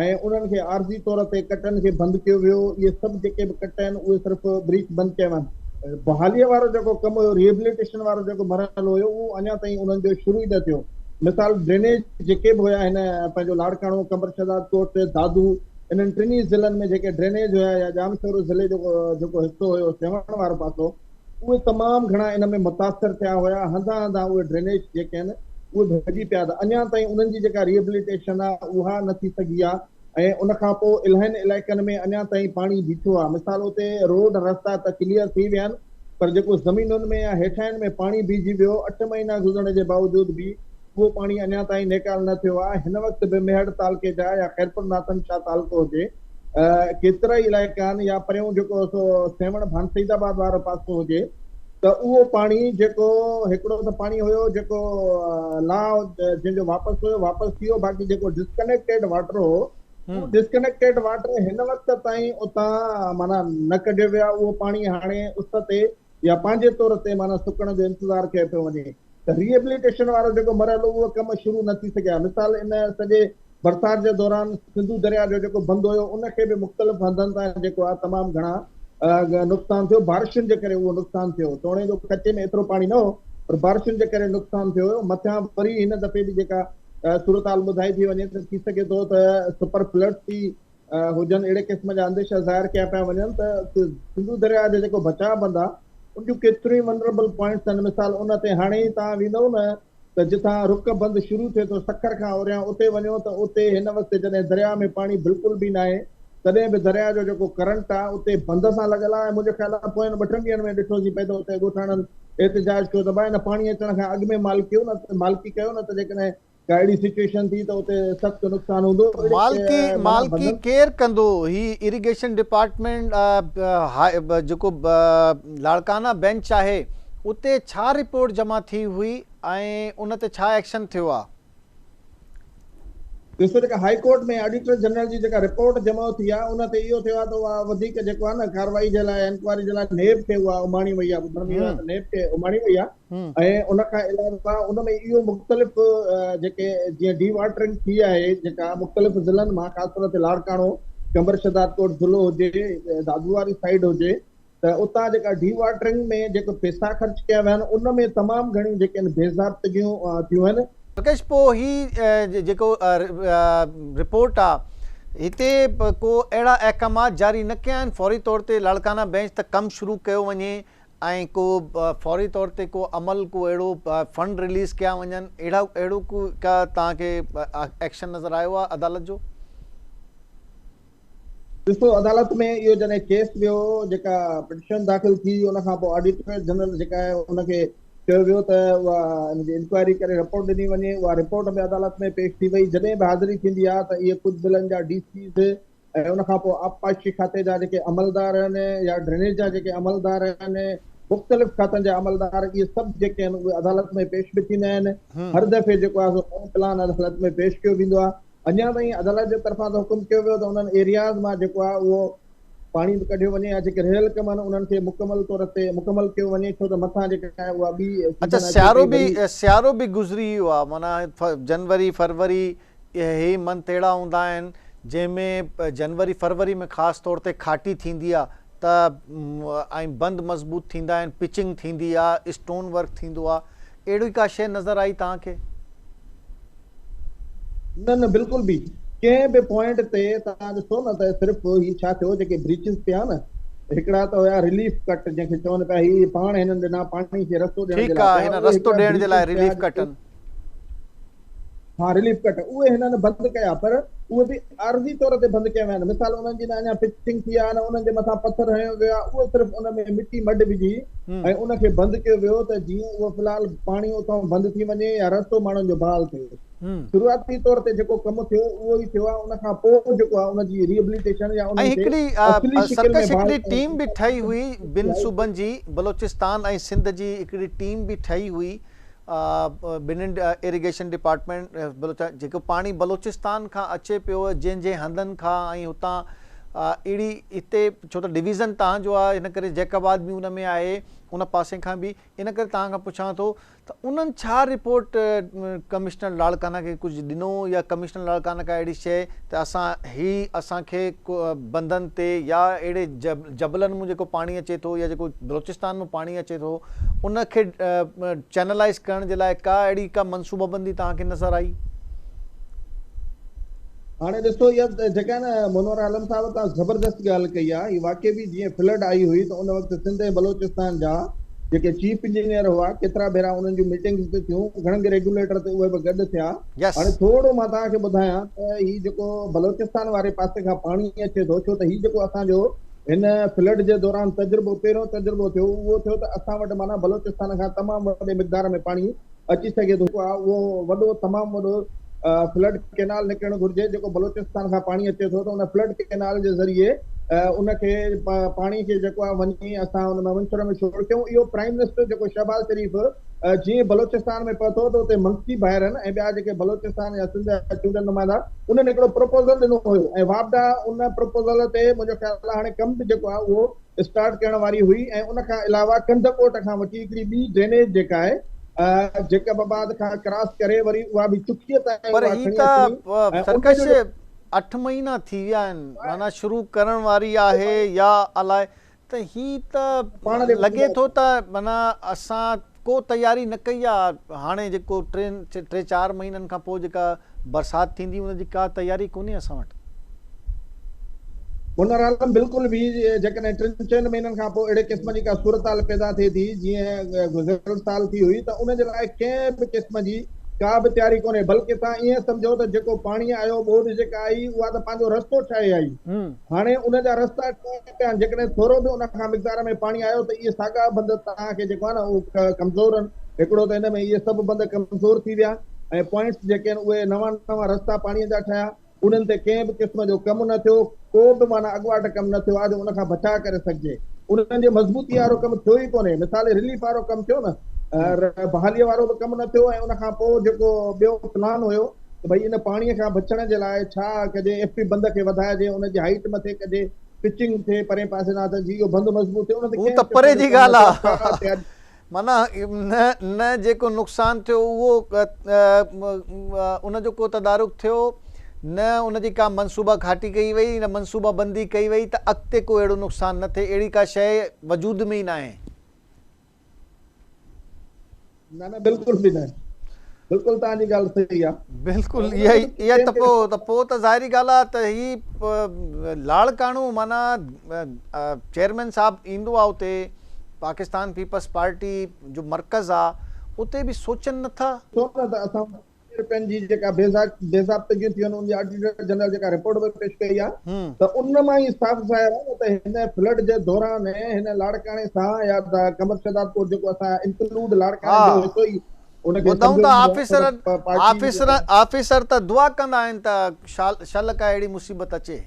۽ انهن کي عارضي طور تي ڪٽن کي بند ڪيو ويو اهي سڀ جيڪي به ڪٽ آهن اهي صرف بريچ بند ڪيا ويا آهن بحالي وارو جيڪو ڪم هيو ريهبليٽيشن وارو جيڪو مرحلو هيو اهو اڃا تائين انهن جو شروع ئي نه ٿيو مثال ڊرينيج جيڪي به هيا هن پنهنجو لاڙڪاڻو، قمبر شهداد ڪوٽ، دادو انهن ٽنهي ضلعن ۾ جيڪي ڊرينيج هيا يا ڄامشورو ضلعي جو جيڪو حصو هيو سيوهڻ وارو پاسو اهي تمام گهڻا ان ۾ متاثر ٿيا هيا هنڌان هنڌان اهي ڊرينيج جيڪي آهن اهي ڀڄي پيا ته اڃا تائين انهن جي جيڪا ريهبليٽيشن آهي اها نه ٿي سگهي آهي ۽ ان کان پوء الاهين علائقن ۾ اڃا تائين پاڻي بيٺو آهي مثال اتي روڊ رستا ته ڪليئر ٿي ويا آهن پر جيڪو زمينن ۾ يا هيٺاهين ۾ پاڻي بيهجي ويو، اٺ مهينا گذرڻ جي باوجود به اهو پاڻي اڃا تائين نيڪال نه ٿيو آهي، هن وقت به ميهڙ تعلقي جا يا خيرپور ناٿن شاهه تعلقو هجي ڪيترائي علائقا آهن يا پريون جيڪو سو سيوهڻ ڀان سعيد آباد وارو پاسو هجي ته اهو پاڻي جيڪو هڪڙو ته پاڻي هيو جيڪو لاهه جنهن جو واپس هيو واپس ٿي ويو باقي جيڪو ڊسڪنيڪٽيڊ واٽر هو اهو ڊسڪنيڪٽيڊ واٽر هن وقت تائين اتان معنيٰ نه ڪڍيو ويو آهي، اهو پاڻي هاڻي اس تي يا پنهنجي طور تي معنيٰ سڪڻ جو انتظار ڪيو پيو وڃي ته ريهبليٽيشن وارو جيڪو مرحلو اهو ڪم شروع نه ٿي سگهيا مثال ان سڄي برسات جي دوران سنڌو درياء جو جيڪو بند هيو ان کي به مختلف هنڌن تان جيڪو آهي تمام گهڻا نقصان ٿيو بارشن جي ڪري اهو نقصان ٿيو توڻي جو ڪچي ۾ ايترو پاڻي نه هو پر بارشن جي ڪري نقصان ٿيو هيو مٿيان وري هن دفعي به جيڪا صورتحال ٻڌائي ٿي وڃي ته ٿي سگهي ٿو ته سپر فلڊس ٿي هجن اهڙي قسم جا انديشا ظاهر ڪيا پيا وڃن ته سنڌو درياء جو جيڪو بچاء بند آهي ان جون ڪيتريون ئي ونربل پوائنٽس آهن مثال ان تي هاڻي ئي توهان ويندؤ نه ته جتان رڪ بند شروع ٿئي ٿو سکر کان اوريان اتي وڃو ته اتي هن وقت جڏهن درياء ۾ پاڻي بلڪل به ناهي تڏهن به درياء جو جيڪو ڪرنٽ آهي اتي بند سان لڳل آهي ۽ منهنجو خيال آهي پوين ٻه ٽن ڏينهن ۾ ڏٺوسين پئي ته اتي ڳوٺاڻن احتجاج ڪيو ته ڀاء هن پاڻي اچڻ کان اڳ ۾ مالڪيو نه ته مالڪي ڪيو نه ته جيڪڏهن ڪا اهڙي سچوئيشن ٿي ته اتي سخت نقصان هوندو ته مالڪي مالڪي ڪير ڪندو هي اريگيشن ڊپارٽمينٽ جيڪو لاڙڪانا بينچ آهي اتي ڇا رپورٽ جمع ٿي هئي ۽ ان تي ڇا ايڪشن ٿيو آ. ڏسو جيڪا هائي ڪورٽ ۾ آڊيٽر جنرل جي جيڪا رپورٽ جمع ٿي آهي ان تي اهو ٿيو آهي ته اها وڌيڪ جيڪو آهي نه ڪارروائي جي لاء انڪوائري جي لاء نيب کي اها اماڻي وئي آهي ٻڌڻ ۾ ايو آهي ته نيب کي اماڻي وئي آهي ۽ ان کان علاوه ان ۾ اهو مختلف جيڪي جيئن ڊي واٽرنگ ٿي آهي جيڪا مختلف ضلعن مان خاص طور تي لاڙڪاڻو قمبر شهدادڪوٽ ضلعو هجي دادو واري سائيڊ هجي ته اتان جيڪا ڊي واٽرنگ ۾ جيڪو پيسا خرچ ڪيا ويا آهن ان ۾ تمام گهڻيون جيڪي آهن بي ضابطگيون ٿيون آهن. رڪيش پوء هي جيڪو رپورٽ آ هتي ڪو اهڙا احڪامات جاري نه ڪيا آهن فوري طور تي لاڙڪانا بينچ ته ڪم شروع ڪيو وڃي ۽ ڪو فوري طور تي ڪو عمل ڪو اهڙو فنڊ رليز ڪيا وڃن اهڙا اهڙو ڪو ڪا توهان کي ايڪشن نظر آيو آ عدالت جو؟ ڏسو عدالت ۾ اهو جڏهن ڪيس ويو جيڪا پٽيشن داخل ٿي ان کان پوء آڊيٽر جنرل جيڪا آهي ان کي چيو ويو ته اها ان جي انڪوائري ڪري رپورٽ ڏني وڃي اها رپورٽ به عدالت ۾ پيش ٿي وئي جڏهن به حاضري ٿيندي آهي ته اهي ڪجهه ضلعن جا ڊي سيز ۽ ان کان پوء آبپاشي کاتي جا جيڪي عملدار آهن يا ڊرينيج جا جيڪي عملدار آهن مختلف کاتن جا عملدار اهي سڀ جيڪي آهن اهي عدالت ۾ پيش به ٿيندا آهن هر دفعي جيڪو آهي سو نئون پلان عدالت ۾ پيش ڪيو ويندو آهي اڃا تائين عدالت جي طرفان ته حڪم ڪيو ويو ته انهن ايرياز مان جيڪو آهي اهو پاڻي به ڪڍيو وڃي يا جيڪي رهيل ڪم آهن انهن کي مڪمل طور تي مڪمل ڪيو وڃي ڇو ته مٿان جيڪا آهي اها ٻي اڇا سيزن اچي سيارو پئي وري به سيارو به گذري ويو آهي معنيٰ جنوري فروري اهي منٿ اهڙا هوندا آهن جنهن ۾ جنوري فروري ۾ خاص طور تي کاٽي ٿيندي آهي ته ۽ بند مضبوط ٿيندا آهن پچنگ ٿيندي آهي اسٽون ورڪ ٿيندو آهي اهڙي ڪا شيء نظر آئي توهان کي؟ نه نه بلڪل به ڪنهن به پوائنٽ تي توهان ڏسو نه ته صرف هي ڇا ٿيو جيڪي بريچز پيا نه هڪڙا ته هيا رليف ڪٽ جنهن کي چون پيا هي پاڻ هنن ڏنا پاڻي کي رستو ڏيڻ جي لاء ٺيڪ آ هن رستو ڏيڻ جي لاء رليف ڪٽن. ها رليف ڪٽ اهي هنن بند ڪيا پر اهي به عارضي طور تي بند ڪيا ويا آهن مثال انهن جي نه اڃا پچنگ ٿي آهي نه انهن جي مٿان پٿر هنيو ويو آهي اهو صرف ان ۾ مٽي مڊ وجهي ۽ ان کي بند ڪيو ويو ته جيئن اهو في الحال پاڻي اتان بند ٿي وڃي يا رستو ماڻهن جو بحال ٿئي. شروعاتي طور تي جيڪو ڪم ٿيو اهو ئي ٿيو آهي ان کان پوء جيڪو آهي ان جي ريهبليٽيشن يا ۽ انهن کي هڪڙي اصلي شڪل سرڪش ۾ بحال هڪڙي ڪرڻ ٽيم جي به ٺهي هئي ٻن صوبن جي بلوچستان ۽ سنڌ جي هڪڙي ٽيم به ٺهي هئي ٻنهين ايريگيشن ڊپارٽمينٽ جيڪو پاڻي بلوچستان کان اچي پيو جنهن جنهن هنڌن کان ۽ هتان اهڙي هتي ڇو ته ڊويزن تهان جو آهي ان ڪري جيڪب آباد به ان ۾ آهي ان پاسي کان به ان ڪري توهان کان پڇان ٿو ته انهن ڇا رپورٽ ڪمشنر لاڙڪانا کي ڪجهه ڏنو يا ڪمشنر لاڙڪانا ڪا اهڙي شيء ته اسان هي اسان کي بندن تي يا اهڙي جبلن مون جيڪو پاڻي اچي ٿو يا جيڪو بلوچستان مون پاڻي اچي ٿو ان کي چينلائز ڪرڻ جي لاء ڪا اهڙي ڪا منصوبه بندي توهان کي نظر آئي؟ هاڻي ڏسو اها جيڪا نه منور عالم صاحب توهان زبردست ڳالهه ڪئي آهي هي واقعي به جيئن فلڊ آئي هئي ته ان وقت سنڌ ۽ بلوچستان جا جيڪي چيف انجنيئر هئا ڪيترا ڀيرا انهن جون ميٽنگز به ٿيون گهڻنگ ريگيوليٽر تي اهي به گڏ ٿيا هاڻي ٿورو مان توهان کي ٻڌايان ته هي جيڪو بلوچستان واري پاسي کان پاڻي اچي ٿو ڇو ته هي جيڪو اسان جو هن فلڊ جي دوران تجربو پهريون تجربو ٿيو اهو ٿيو ته اسان وٽ معنيٰ بلوچستان کان تمام وڏي مقدار ۾ پاڻي اچي سگهي ٿو اهو وڏو تمام وڏو فلڊ ڪينال نڪرڻ گهرجي جيڪو بلوچستان کان پاڻي اچي ٿو ته ان فلڊ ڪينال جي ذريعي ان کي پاڻي کي جيڪو آهي وڃي اسان ان ۾ منڇر ۾ ڇوڙ ڪيون اهو پرائم منسٽر جيڪو شهباز شريف جيئن بلوچستان ۾ پهتو ته اتي منگسي ڀائرن ۽ ٻيا جيڪي بلوچستان يا سنڌ جا چونڊيل نمائندا انهن هڪڙو پروپوزل ڏنو هيو ۽ واپڊا ان پروپوزل تي منهنجو خيال آهي هاڻي ڪم به جيڪو آهي اهو اسٽارٽ ڪرڻ واري هئي ۽ ان کان علاوه ڪنڌڪوٽ کان وٺي هڪڙي ٻي ڊرينيج جيڪا آهي جيڪب آباد کان ڪراس ڪري وري اها به چکيء تائين پر اها هي کڻي ته اچڻي ۽ ان سرڪش جو اٺ مهينا ٿي ويا آهن معنيٰ شروع ڪرڻ واري آهي يا الائي ته هي ته پاڻ ڏي لڳي ٿو ته معنيٰ اسان ڪو تياري نه ڪئي آ هاڻي جيڪو ٽن ٽي چار مهينن کان پوء جيڪا برسات ٿيندي ان جي ڪا تياري ڪونهي اسان وٽ. منور عالم بلڪل به جيڪڏهن ٽن چئن مهينن کان پوء اهڙي قسم جي ڪا صورتحال پيدا ٿئي ٿي جيئن گذريل سال ٿي هئي ته ان جي لاء ڪنهن به قسم جي ڪا به تياري ڪونهي بلڪه توهان ائين سمجهو ته جيڪو پاڻي آيو ٻوڏ جيڪا آئي اها ته پنهنجو رستو ٺاهي آئي هاڻي ان جا رستا ٺهيا پيا آهن جيڪڏهن ٿورو به ان کان مقدار ۾ پاڻي آيو ته اهي ساڳا بند توهان کي جيڪو آهي نه اهو ڪمزور آهن هڪڙو ته ان ۾ اهي سڀ بند ڪمزور ٿي ويا ۽ پوائنٽس جيڪي آهن اهي نوان نوان رستا پاڻي جا ٺهيا انهن تي ڪنهن به قسم جو ڪم نه ٿيو، ڪو به معنيٰ اڳواٽ ڪم نه ٿيو آهي جو ان کان بچاء ڪري سگهجي. انهن جي مضبوطيء وارو ڪم ٿيو ئي ڪونهي. مثال رليف وارو ڪم ٿيو نه، بحاليء وارو به ڪم نه ٿيو ۽ ان کان پوء جيڪو ٻيو پلان هيو ته ڀئي ان پاڻيء کان بچڻ جي لاء ڇا ڪجي، ايف پي بند کي وڌائجي، ان جي هائيٽ مٿي ڪجي، پچنگ ٿئي پرئين پاسي ڏانهن ته جي اهو بند مضبوط ٿئي، ان تي هو ڪنهن ته به پري قسم جو جي ڪم نه ڳالهه ٿيو، ڪا آهي. تياري. معنيٰ نه نه جيڪو نقصان ٿيو اهو ان جو ڪو تدارڪ ٿيو نه ان جي ڪا منصوبه گهاٽي ڪئي وئي نه منصوبه بندي ڪئي وئي ته اڳتي ڪو اهڙو نقصان نه ٿئي اهڙي ڪا شيء وجود ۾ ئي ناهي. نه نه بلڪل به نه بلڪل توهان جي ڳالهه صحيح آ. بلڪل اها ئي اها ته پوء ته پوء ته ظاهري ڳالهه آ ته هي لاڙڪاڻو معنيٰ چيئرمين صاحب ايندو آ اتي پاڪستان پيپلز پارٽي جو مرڪز آ اتي به سوچن نه ٿا. ڇو نه ته اسان وٽ رپين جي جيڪا بي ضابطگيون ٿيون آهن ان جي آڊيٽر جنرل جيڪا رپورٽ به پيش ڪئي آ ته ان مان ئي صاف ظاهر آ نه ته هن فلڊ جي دوران هن لاڙڪاڻي سان يا قمر شهدادڪوٽ جيڪو اسان انڪلوڊ لاڙڪاڻي جو حصو ئي ان کي ٻڌون سمجهيو ته ويندو آ آفيسر ته پارٽي آفيسر آفيسر ته دعا ڪندا آهن ته شل ڪا اهڙي مصيبت اچي.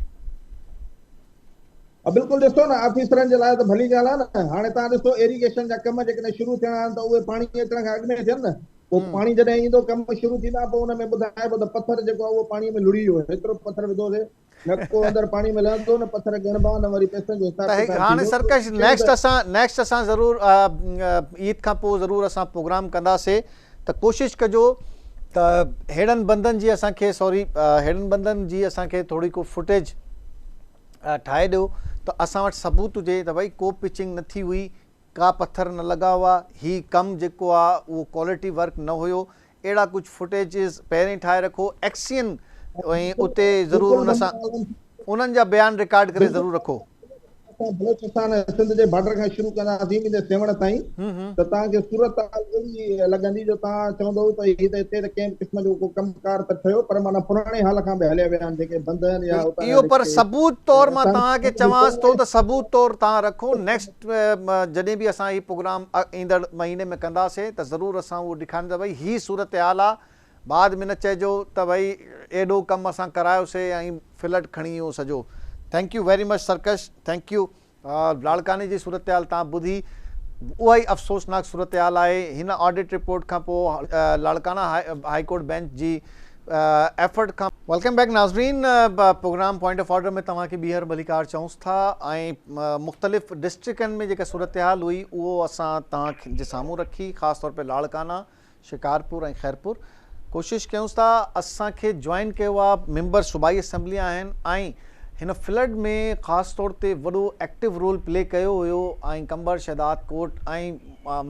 ها بلڪل ڏسو نه آفيسرن جي لاء ته ڀلي ڳالهه آهي نه هاڻي توهان ڏسو ايريگيشن جا ڪم جيڪڏهن شروع ٿيڻا آهن ته اهي پاڻي اچڻ کان اڳ ۾ ٿين نه پوء پاڻي جڏهن ايندو ڪم شروع ٿيندا پوء ان ۾ ٻڌائبو ته پٿر جيڪو آهي اهو پاڻي ۾ لڙهي ويو هيترو پٿر وڌوسي نه ڪو اندر پاڻي ۾ لهندو نه پٿر ڳڻبا نه وري پئسن جو حساب ته ڪتاب هاڻي ٿيندو سرڪش نيڪسٽ اسان نيڪسٽ اسان ضرور عيد کان پوء ضرور اسان پروگرام ڪنداسي ته ڪوشش ڪجو ته ههڙن بندن جي اسان کي سوري ههڙن بندن جي اسان کي ٿوري ڪو فوٽيج ٺاهي ڏيو ته اسان وٽ ثبوت هجي ته ڀئي ڪو پچنگ نه ٿي هئي، ڪا پٿر نه لڳا هئا، هي ڪم جيڪو آ اهو ڪوالٽي ورڪ نه هيو، اهڙا ڪجهه فوٽيجز پهرين ٺاهي رکو ايڪسين ۽ اتي ضرور ان سان انهن جا بيان رڪارڊ ڪري ضرور رکو. اسان بلوچستان ۽ سنڌ جي بارڊر کان شروع ڪنداسين ويندي سيوهڻ تائين ته توهان کي صورتحال اهڙي لڳندي جو توهان چوندؤ ته هي ته هتي ته ڪنهن به قسم جو ڪو ڪم ڪار ته ٺهيو پر معنيٰ پراڻي حال کان به هليا ويا آهن جيڪي بند آهن يا اتان اهو پر ثبوت طور مان توهان کي چوانس ٿو ته ثبوت طور توهان رکو نيڪسٽ جڏهن به اسان هي پروگرام ايندڙ مهيني ۾ ڪنداسين ته ضرور اسان اهو ڏيکارينداسين ڀئي هي صورتحال آهي بعد ۾ نه چئجو ته ڀئي ايڏو ڪم اسان ڪرايوسي ۽ فلڊ کڻي ويو سڄو thank you very much Sarkash thank you لاڙڪاڻي جي صورتحال توهان ٻڌي اها ئي افسوسناڪ صورتحال آهي هن آڊٽ رپورٽ کان پوء لاڙڪاڻا هائي ڪورٽ بينچ جي ايفرٽ کان welcome back ناظرين پروگرام پوائنٽ آف آرڊر ۾ توهان کي ٻيهر ڀليڪار چئونس ٿا ۽ مختلف ڊسٽرڪن ۾ جيڪا صورتحال هئي اهو اسان توهان جي سامهون رکي خاص طور پي لاڙڪاڻا شڪارپور ۽ خيرپور ڪوشش ڪيونس ٿا اسان کي جوائن ڪيو آ ميمبر صوبائي اسيمبلي آهن ۽ هن فلڊ ۾ خاص طور تي وڏو ايڪٽو رول پلي ڪيو هيو ۽ قمبر شهداد ڪوٽ ۽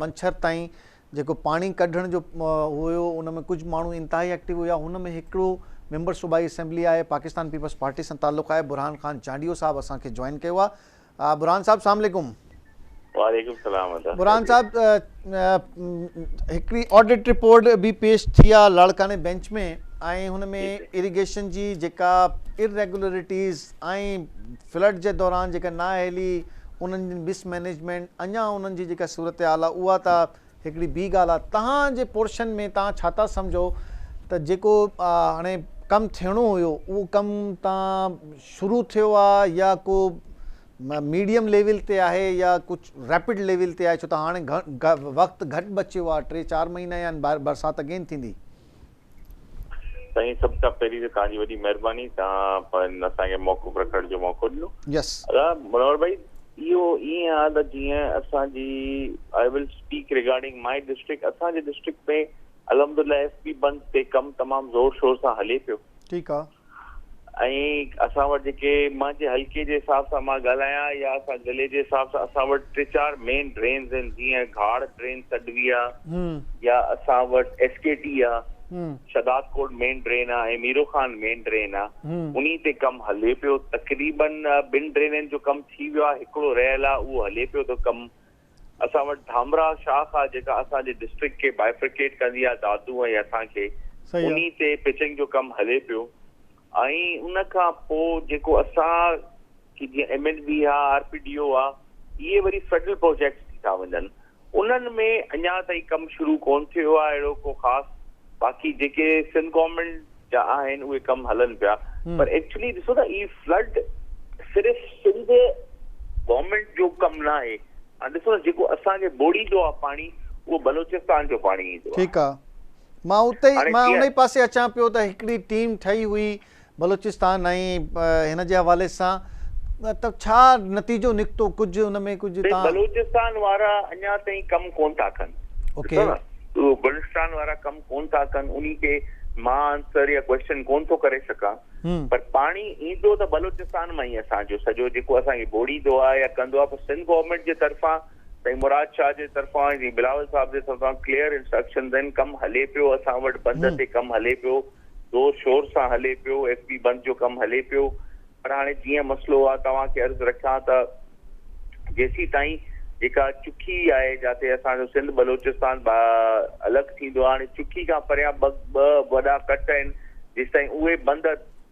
منڇر تائين جيڪو پاڻي ڪڍڻ جو هيو ان ۾ ڪجهه ماڻهو انتهائي ايڪٽو هيا هن ۾ هڪڙو ميمبر صوبائي اسيمبلي آهي پاڪستان پيپلز پارٽي سان تعلق آهي برهان خان چانڊيو صاحب اسان کي جوائن ڪيو آ برهان صاحب السلام عليڪم. وعليڪم السلام ادا. برهان صاحب هڪڙي آڊٽ رپورٽ به پيش ٿي آ لاڙڪاڻي بينچ ۾ ۽ هن ۾ اريگيشن جي جيڪا اريگولرٽيز ۽ فلڊ جي دوران جيڪا نااهلي انهن جي مس مئنيجمينٽ اڃا انهن جي جيڪا صورتحال آ اها ته هڪڙي ٻي ڳالهه آ توهان جي پورشن ۾ توهان ڇا ٿا سمجهو ته جيڪو هاڻي ڪم ٿيڻو هيو اهو ڪم تان شروع ٿيو آ يا ڪو ميڊيم ليول تي آهي يا ڪجهه ريپڊ ليول تي آهي ڇو ته هاڻي وقت گهٽ بچيو آ ٽي چار مهينا آهن برسات اگين ٿيندي. سائين سڀ کان پهرين ته توهان جي وڏي مهرباني توهان اسان کي موقف رکڻ جو موقعو ڏنو. يس. ادا منور ڀائي اهو ائين آ ته جيئن اسان جي I will speak regarding my district اسان جي ڊسٽرڪٽ ۾ الحمدلله ايف پي بند تي ڪم تمام زور شور سان هلي پيو. ٺيڪ آ. ۽ اسان وٽ جيڪي مانجي حلقي جي حساب سان مان ڳالهايان يا اسان ضلعي جي حساب سان اسان وٽ ٽي چار مين ڊرينز آهن جيئن گهاڙ ڊرين سڏبي آ يا اسان وٽ ايس ڪي ٽي آ شهداد ڪوٽ مين ڊرين آ ۽ ميرو خان مين ڊرين آ انهي تي ڪم هلي پيو تقريبن ٻن ڊرينن جو ڪم ٿي ويو آ هڪڙو رهيل آ اهو هلي پيو ٿو ڪم اسان وٽ ڌامراهه شاخ آ جيڪا اسان جي ڊسٽرڪٽ کي بائفرڪيٽ ڪندي آ دادو ۽ اسان کي انهي تي پچنگ جو ڪم هلي پيو ۽ ان کان پو جيڪو اسان کي جيئن ايم اين بي آ آر پي ڊي او آ اهي وري فيڊرل پروجيڪٽس ٿي ٿا وڃن انهن ۾ اڃا تائين ڪم شروع ڪون ٿيو آ اهڙو ڪو خاص باقي جيڪي سنڌ گورنمينٽ جا آهن اهي ڪم هلن پيا پر ايڪچولي ڏسو ته هي فلڊ صرف سنڌ گورنمينٽ جو ڪم نه آهي هاڻي ڏسو نه جيڪو اسان کي ٻوڙيندو آهي پاڻي اهو بلوچستان جو پاڻي ايندو آهي. ٺيڪ آ مان اتي ئي مان ان ئي پاسي اچان پيو ته هڪڙي ٽيم ٺهي هئي بلوچستان ۽ هن جي حوالي سان ته ڇا نتيجو نڪتو ڪجهه ان ۾ ڪجهه تان. بلوچستان وارا اڃا تائين ڪم ڪون ٿا ڪن ڏسو نه اهو بلوچستان وارا ڪم ڪون ٿا ڪن انهي کي مان آنسر يا ڪويسچن ڪون ٿو ڪري سگهان پر پاڻي ايندو ته بلوچستان مان ئي اسان جو سڄو جيڪو اسان کي ٻوڙيندو آهي يا ڪندو آهي پر سنڌ گورنمينٽ جي طرفان سائين مراد شاهه جي طرفان ۽ بلاول صاحب جي طرفان ڪليئر انسٽرڪشنز آهن ڪم هلي پيو اسان وٽ بند تي ڪم هلي پيو زور شور سان هلي پيو، ايف پي بند جو ڪم هلي پيو پر هاڻي جيئن مسئلو آ توهان کي عرض رکان ته جيسيتائين جيڪا چکي آهي جاتي اسان جو سنڌ بلوچستان الڳ ٿيندو آ هاڻي چکي کان پريان ٻه ٻه وڏا ڪٽ آهن جيستائين اهي بند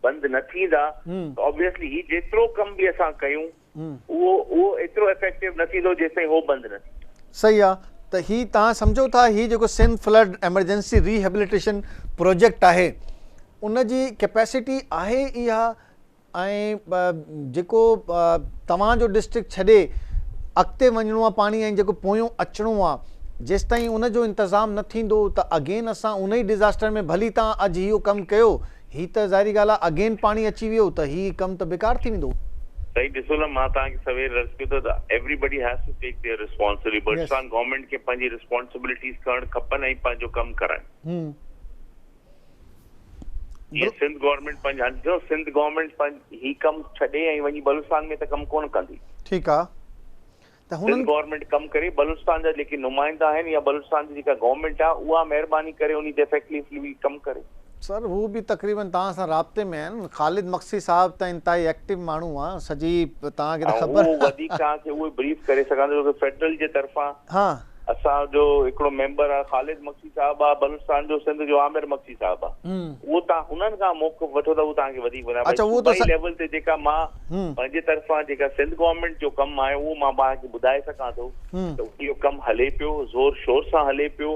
بند نه ٿيندا ته آبويسلي هي جيترو ڪم به اسان ڪيون اهو اهو ايترو افيڪٽو نه ٿيندو جيستائين هو بند نه ٿيندو. صحيح آ ته هي توهان سمجهو ٿا هي جيڪو Sindh flood emergency rehabilitation project آهي ان جي ڪيپيسٽي آهي اها ۽ جيڪو توهان جو ڊسٽرڪٽ ڇڏي اڳتي وڃڻو آ پاڻي ۽ جيڪو پويون اچڻو آ جيستائين ان جو انتظام نه ٿيندو ته اگين اسان ان ئي ڊزاسٽر ۾ ڀلي توهان اڄ اهو ڪم ڪيو هي ته ظاهري ڳالهه آ اگين پاڻي اچي ويو ته هي ڪم ته بيڪار ٿي ويندو. سائين ڏسو نه مان توهان کي سوير عرض ڪيو ته everybody has to take their responsibility Balochistan government کي پنهنجي ريسپانسبلٽيز کڻڻ کپن ۽ پنهنجو ڪم ڪرائن. جيئن سنڌ گورنمينٽ پنهنجي هاڻي ڏسو سنڌ گورنمينٽ پنهنجي هي ڪم ڇڏي ۽ وڃي بلوچستان ۾ ته ڪم ڪونه ڪندي. ٺيڪ آ. ته هنن. سنڌ گورنمينٽ ڪم ڪري، بلوچستان جا جيڪي نمائندا آهن يا بلوچستان جي جيڪا گورنمينٽ آهي اها مهرباني ڪري انهي تي افيڪٽلي ڪم ڪري. سر هو به تقريبن توهان سان رابطي ۾ آهن، خالد مگسي صاحب ته انتهائي ايڪٽو ماڻهو آ، سڄي توهان کي ته خبر. اهو وڌيڪ توهان کي اهو بريف ڪري سگهان ٿو ڇو ته فيڊرل جي طرفان اسان جو هڪڙو ميمبر آ خالد مگسي صاحب آ بلوچستان جو سنڌ جو عامر مگسي صاحب آ اهو توهان هنن کان موقف وٺو ته هو توهان کي وڌيڪ ٻڌائين اڇا اهو ته صوبائي ليول تي جيڪا مان پنهنجي طرفان جيڪا سنڌ گورنمينٽ جو ڪم آهي اهو مان پاڻ کي ٻڌائي سگهان ٿو ته اهو ڪم هلي پيو زور شور سان هلي پيو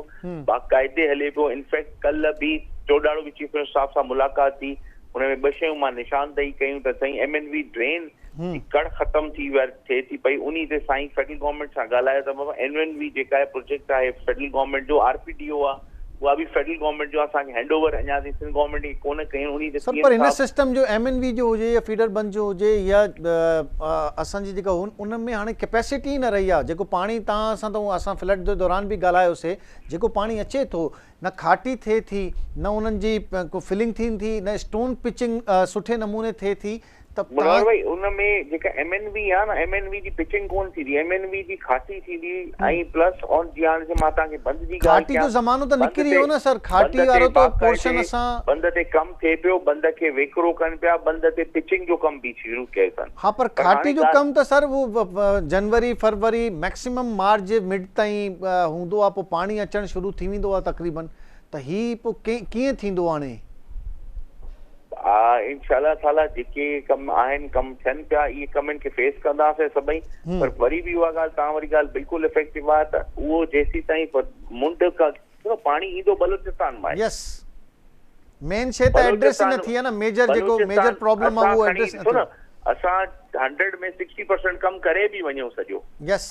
باقاعدي هلي پيو انفيڪٽ ڪلهه به چوڏاڙو به چيف منسٽر صاحب سان ملاقات ٿي ان ۾ ٻه شيون مان نشاندهي ڪيون ته سائين ايم اين وي ڊرين جي ڪڙ ختم ٿي ٿئي ٿي پئي انهي تي سائين فيڊرل گورنمينٽ سان ڳالهايو ته بابا ايم اين وي جيڪا آهي پروجيڪٽ آهي فيڊرل گورنمينٽ جو آر پي ڊي او آهي اها به فيڊرل گورنمينٽ جو اسان کي هينڊ اوور اڃا تائين سنڌ گورنمينٽ کي ڪونه ڪيون انهي تي سر سي پر ايم هن صاحب سسٽم جو ايم اين وي جو هجي يا فيڊر بند جو هجي يا اسان جي جيڪا ان ۾ هاڻي ڪيپيسٽي ئي نه رهي آهي جيڪو پاڻي توهان سان ته اسان فلڊ جي دوران به ڳالهايوسي جيڪو پاڻي اچي ٿو نه کاٽي ٿئي ٿي نه انهن جي ڪو فلنگ ٿين ٿي نه اسٽون پچنگ سٺي نموني ٿئي ٿي ته منور توهان. ڀائي ان ۾ جيڪا ايم اين وي آ نه ايم اين وي جي پچنگ ڪون ٿيندي ايم اين وي جي کاٽي ٿيندي ۽ پلس آن جي هاڻي جي مان توهان کي بند جي ڳالهه کاٽي جو ڪيان زمانو ته بند نڪري تي ويو نه سر بند کاٽي تي وارو ته پورشن باقاعدي اسان. بند تي ڪم ٿئي پيو بند کي ويڪرو ڪن پيا بند تي پچنگ جو ڪم به شروع ڪيو اٿن ها پر پر کاٽي هاڻي جو ڳالهه. ڪم ته سر اهو جنوري فروري ميڪسيمم مارچ جي مڊ تائين هوندو آ پوء پاڻي اچڻ شروع ٿي ويندو آ تقريبن ته هي پوء ڪيئن ٿيندو هاڻي. انشاء الله تعالي جيڪي ڪم آهن ڪم ٿين پيا اهي ڪمن کي فيس ڪنداسين سڀئي پر وري به اها ڳالهه توهان واري ڳالهه بلڪل افيڪٽو آهي ته اهو جيسيتائين منڍ کان پاڻي ايندو بلوچستان مان آهي. يس مين شي ته ايڊريس ئي نه ٿي آهي نه ميجر جيڪو ميجر پرابلم آهي اهو ايڊريس نه ٿيو. اسان هنڊريڊ ۾ سڪسٽي پرسنٽ ڪم ڪري به وڃون سڄو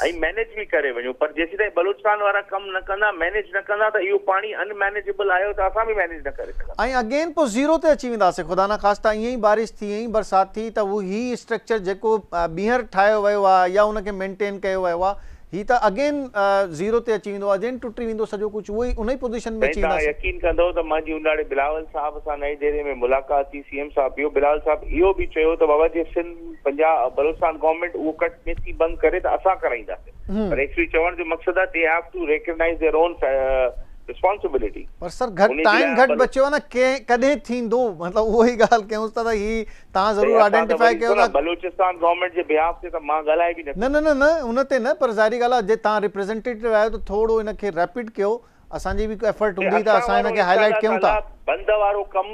۽ مينيج به ڪري وڃون پر جيسيتائين بلوچستان وارا ڪم نه ڪندا مينيج نه ڪندا ته اهو پاڻي ان مينيجبل آيو ته اسان به مينيج نه ڪري سگهنداسين. ۽ اگين پوء زيرو تي اچي وينداسين خدا نخواسته ائين ئي بارش ٿي ائين ئي برسات ٿي ته اهو هي اسٽرڪچر جيڪو ٻيهر ٺاهيو ويو آهي يا ان کي مينٽين ڪيو ويو آهي هي ته اگين زيرو تي اچي ويندو اگين ٽٽي ويندو سڄو ڪجهه اهو ئي ان ئي پوزيشن ۾ سائين اچي توهان وينداسين. يقين ڪندو ته منهنجي ان ڏهاڙي بلاول صاحب سان نئين ديري ۾ ملاقات ٿي سي ايم صاحب به هو بلاول صاحب اهو به چيو ته بابا جي سنڌ پنجاب بلوچستان گورنمينٽ اهو ڪٽ نٿي بند ڪري ته اسان ڪرائينداسين پر ايڪچولي چوڻ جو مقصد آهي the have to recognise their own responsibility پر سر گهٽ انهي جي ٽائيم لاء گهٽ بلوچ بچيو آهي نه ڪنهن ڪڏهن ٿيندو مطلب اهو ئي ڳالهه ڪيونس ٿا ته هي توهان سائين ضرور اسان ته آئيڊينٽيفائي وري ڪيو ڏسو نه ٿا. بلوچستان گورنمينٽ جي بيهاف تي ته مان ڳالهائي به نه نٿو نه نه نه ان تي نه پر ظاهري ڳالهه آهي جي توهان ريپريزينٽيٽو آهيو ته ٿورو ان کي ريپڊ ڪيو اسان جي به ڪو ايفرٽ سگهان. هوندي ته اسان اسان ان وارو کي انشاء هائي لائيٽ الله ڪيون ٿا. تعاليٰ بند وارو ڪم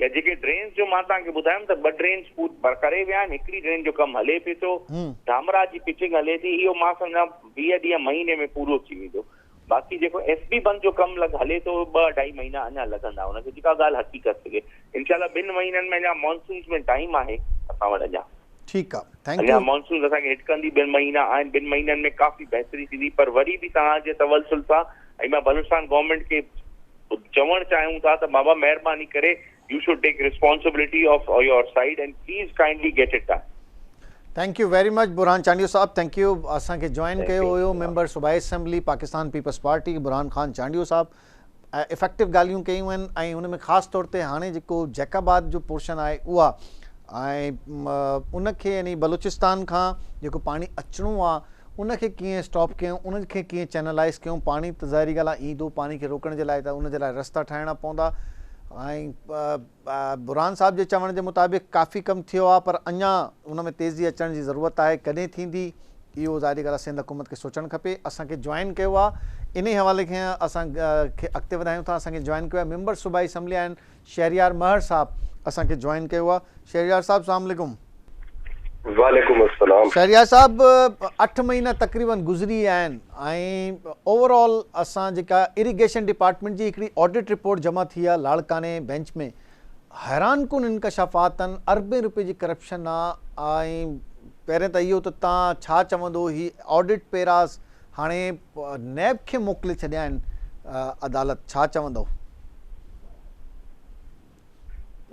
يا جيڪي ڊرينز جو مان توهان کي ٻڌايم ته ٻه ڊرينز پور ڪري ويا آهن هڪڙي ڊرين جو ڪم هلي پيو ٿو ڌامراهه جي پچنگ هلي ٿي اهو مان سمجهان 20 ڏينهن مهيني ۾ پورو ٿي ويندو باقي جيڪو ايس بي بند جو ڪم لڳ هلي ٿو ٻه اڍائي مهينا اڃا لڳندا ان کي جيڪا ڳالهه حقيقت سگهي انشاء الله ٻن مهينن ۾ اڃا مانسونز ۾ ٽائيم آهي اسان وٽ اڃا ٺيڪ آ thank اڃا يو. مانسونز اسان کي هٽ ڪندي ٻن مهينا آهن ٻن مهينن ۾ ڪافي بهتري ٿيندي پر وري به توهان جي تولسل سان ۽ مان بلوچستان گورنمينٽ کي چوڻ چاهيون ٿا ته بابا مهرباني ڪري you should take responsibility of your side and please kindly get it done. Thank you very much Burhan Chandio صاحب thank you اسان کي جوائن thank ڪيو يو هيو ميمبر صوبائي اسيمبلي پاڪستان پيپلز پارٽي برهان خان چانڊيو صاحب افيڪٽو ڳالهيون ڪيون آهن ۽ ان ۾ خاص طور تي هاڻي جيڪو جيڪب آباد جو پورشن آهي اها ۽ ان کي يعني بلوچستان کان جيڪو پاڻي اچڻو آهي ان کي ڪيئن اسٽاپ ڪيون ان کي ڪيئن چينلائز ڪيون پاڻي ته ظاهري ڳالهه آهي ايندو پاڻي کي روڪڻ جي لاء ته ان جي لاء رستا ٺاهڻا پوندا ۽ برهان صاحب جي چوڻ جي مطابق ڪافي ڪم ٿيو آهي پر اڃا ان ۾ تيزي اچڻ جي ضرورت آهي ڪڏهن ٿيندي اهو ظاهري ڳالهه آهي سنڌ حڪومت کي سوچڻ کپي اسان کي جوائن ڪيو آهي انهي حوالي کي اسان کي اڳتي وڌايون ٿا اسان کي جوائن ڪيو آهي ميمبر صوبائي اسيمبلي آهن شهريار مهر صاحب اسان کي جوائن ڪيو آهي شهريار صاحب السلام عليڪم. وعليڪم السلام. شهريار صاحب اٺ مهينا تقريبن گذري ويا آهن ۽ اوور آل اسان جيڪا اريگيشن ڊپارٽمينٽ جي هڪڙي آڊٽ رپورٽ جمع ٿي آهي لاڙڪاڻي بينچ ۾ حيران ڪن انڪشافات آهن اربين روپين جي ڪرپشن آ ۽ پهرين ته اهو ته توهان ڇا چوندو هي آڊٽ پيراز هاڻي نيب کي موڪلي ڇڏيا آهن عدالت ڇا چوندو؟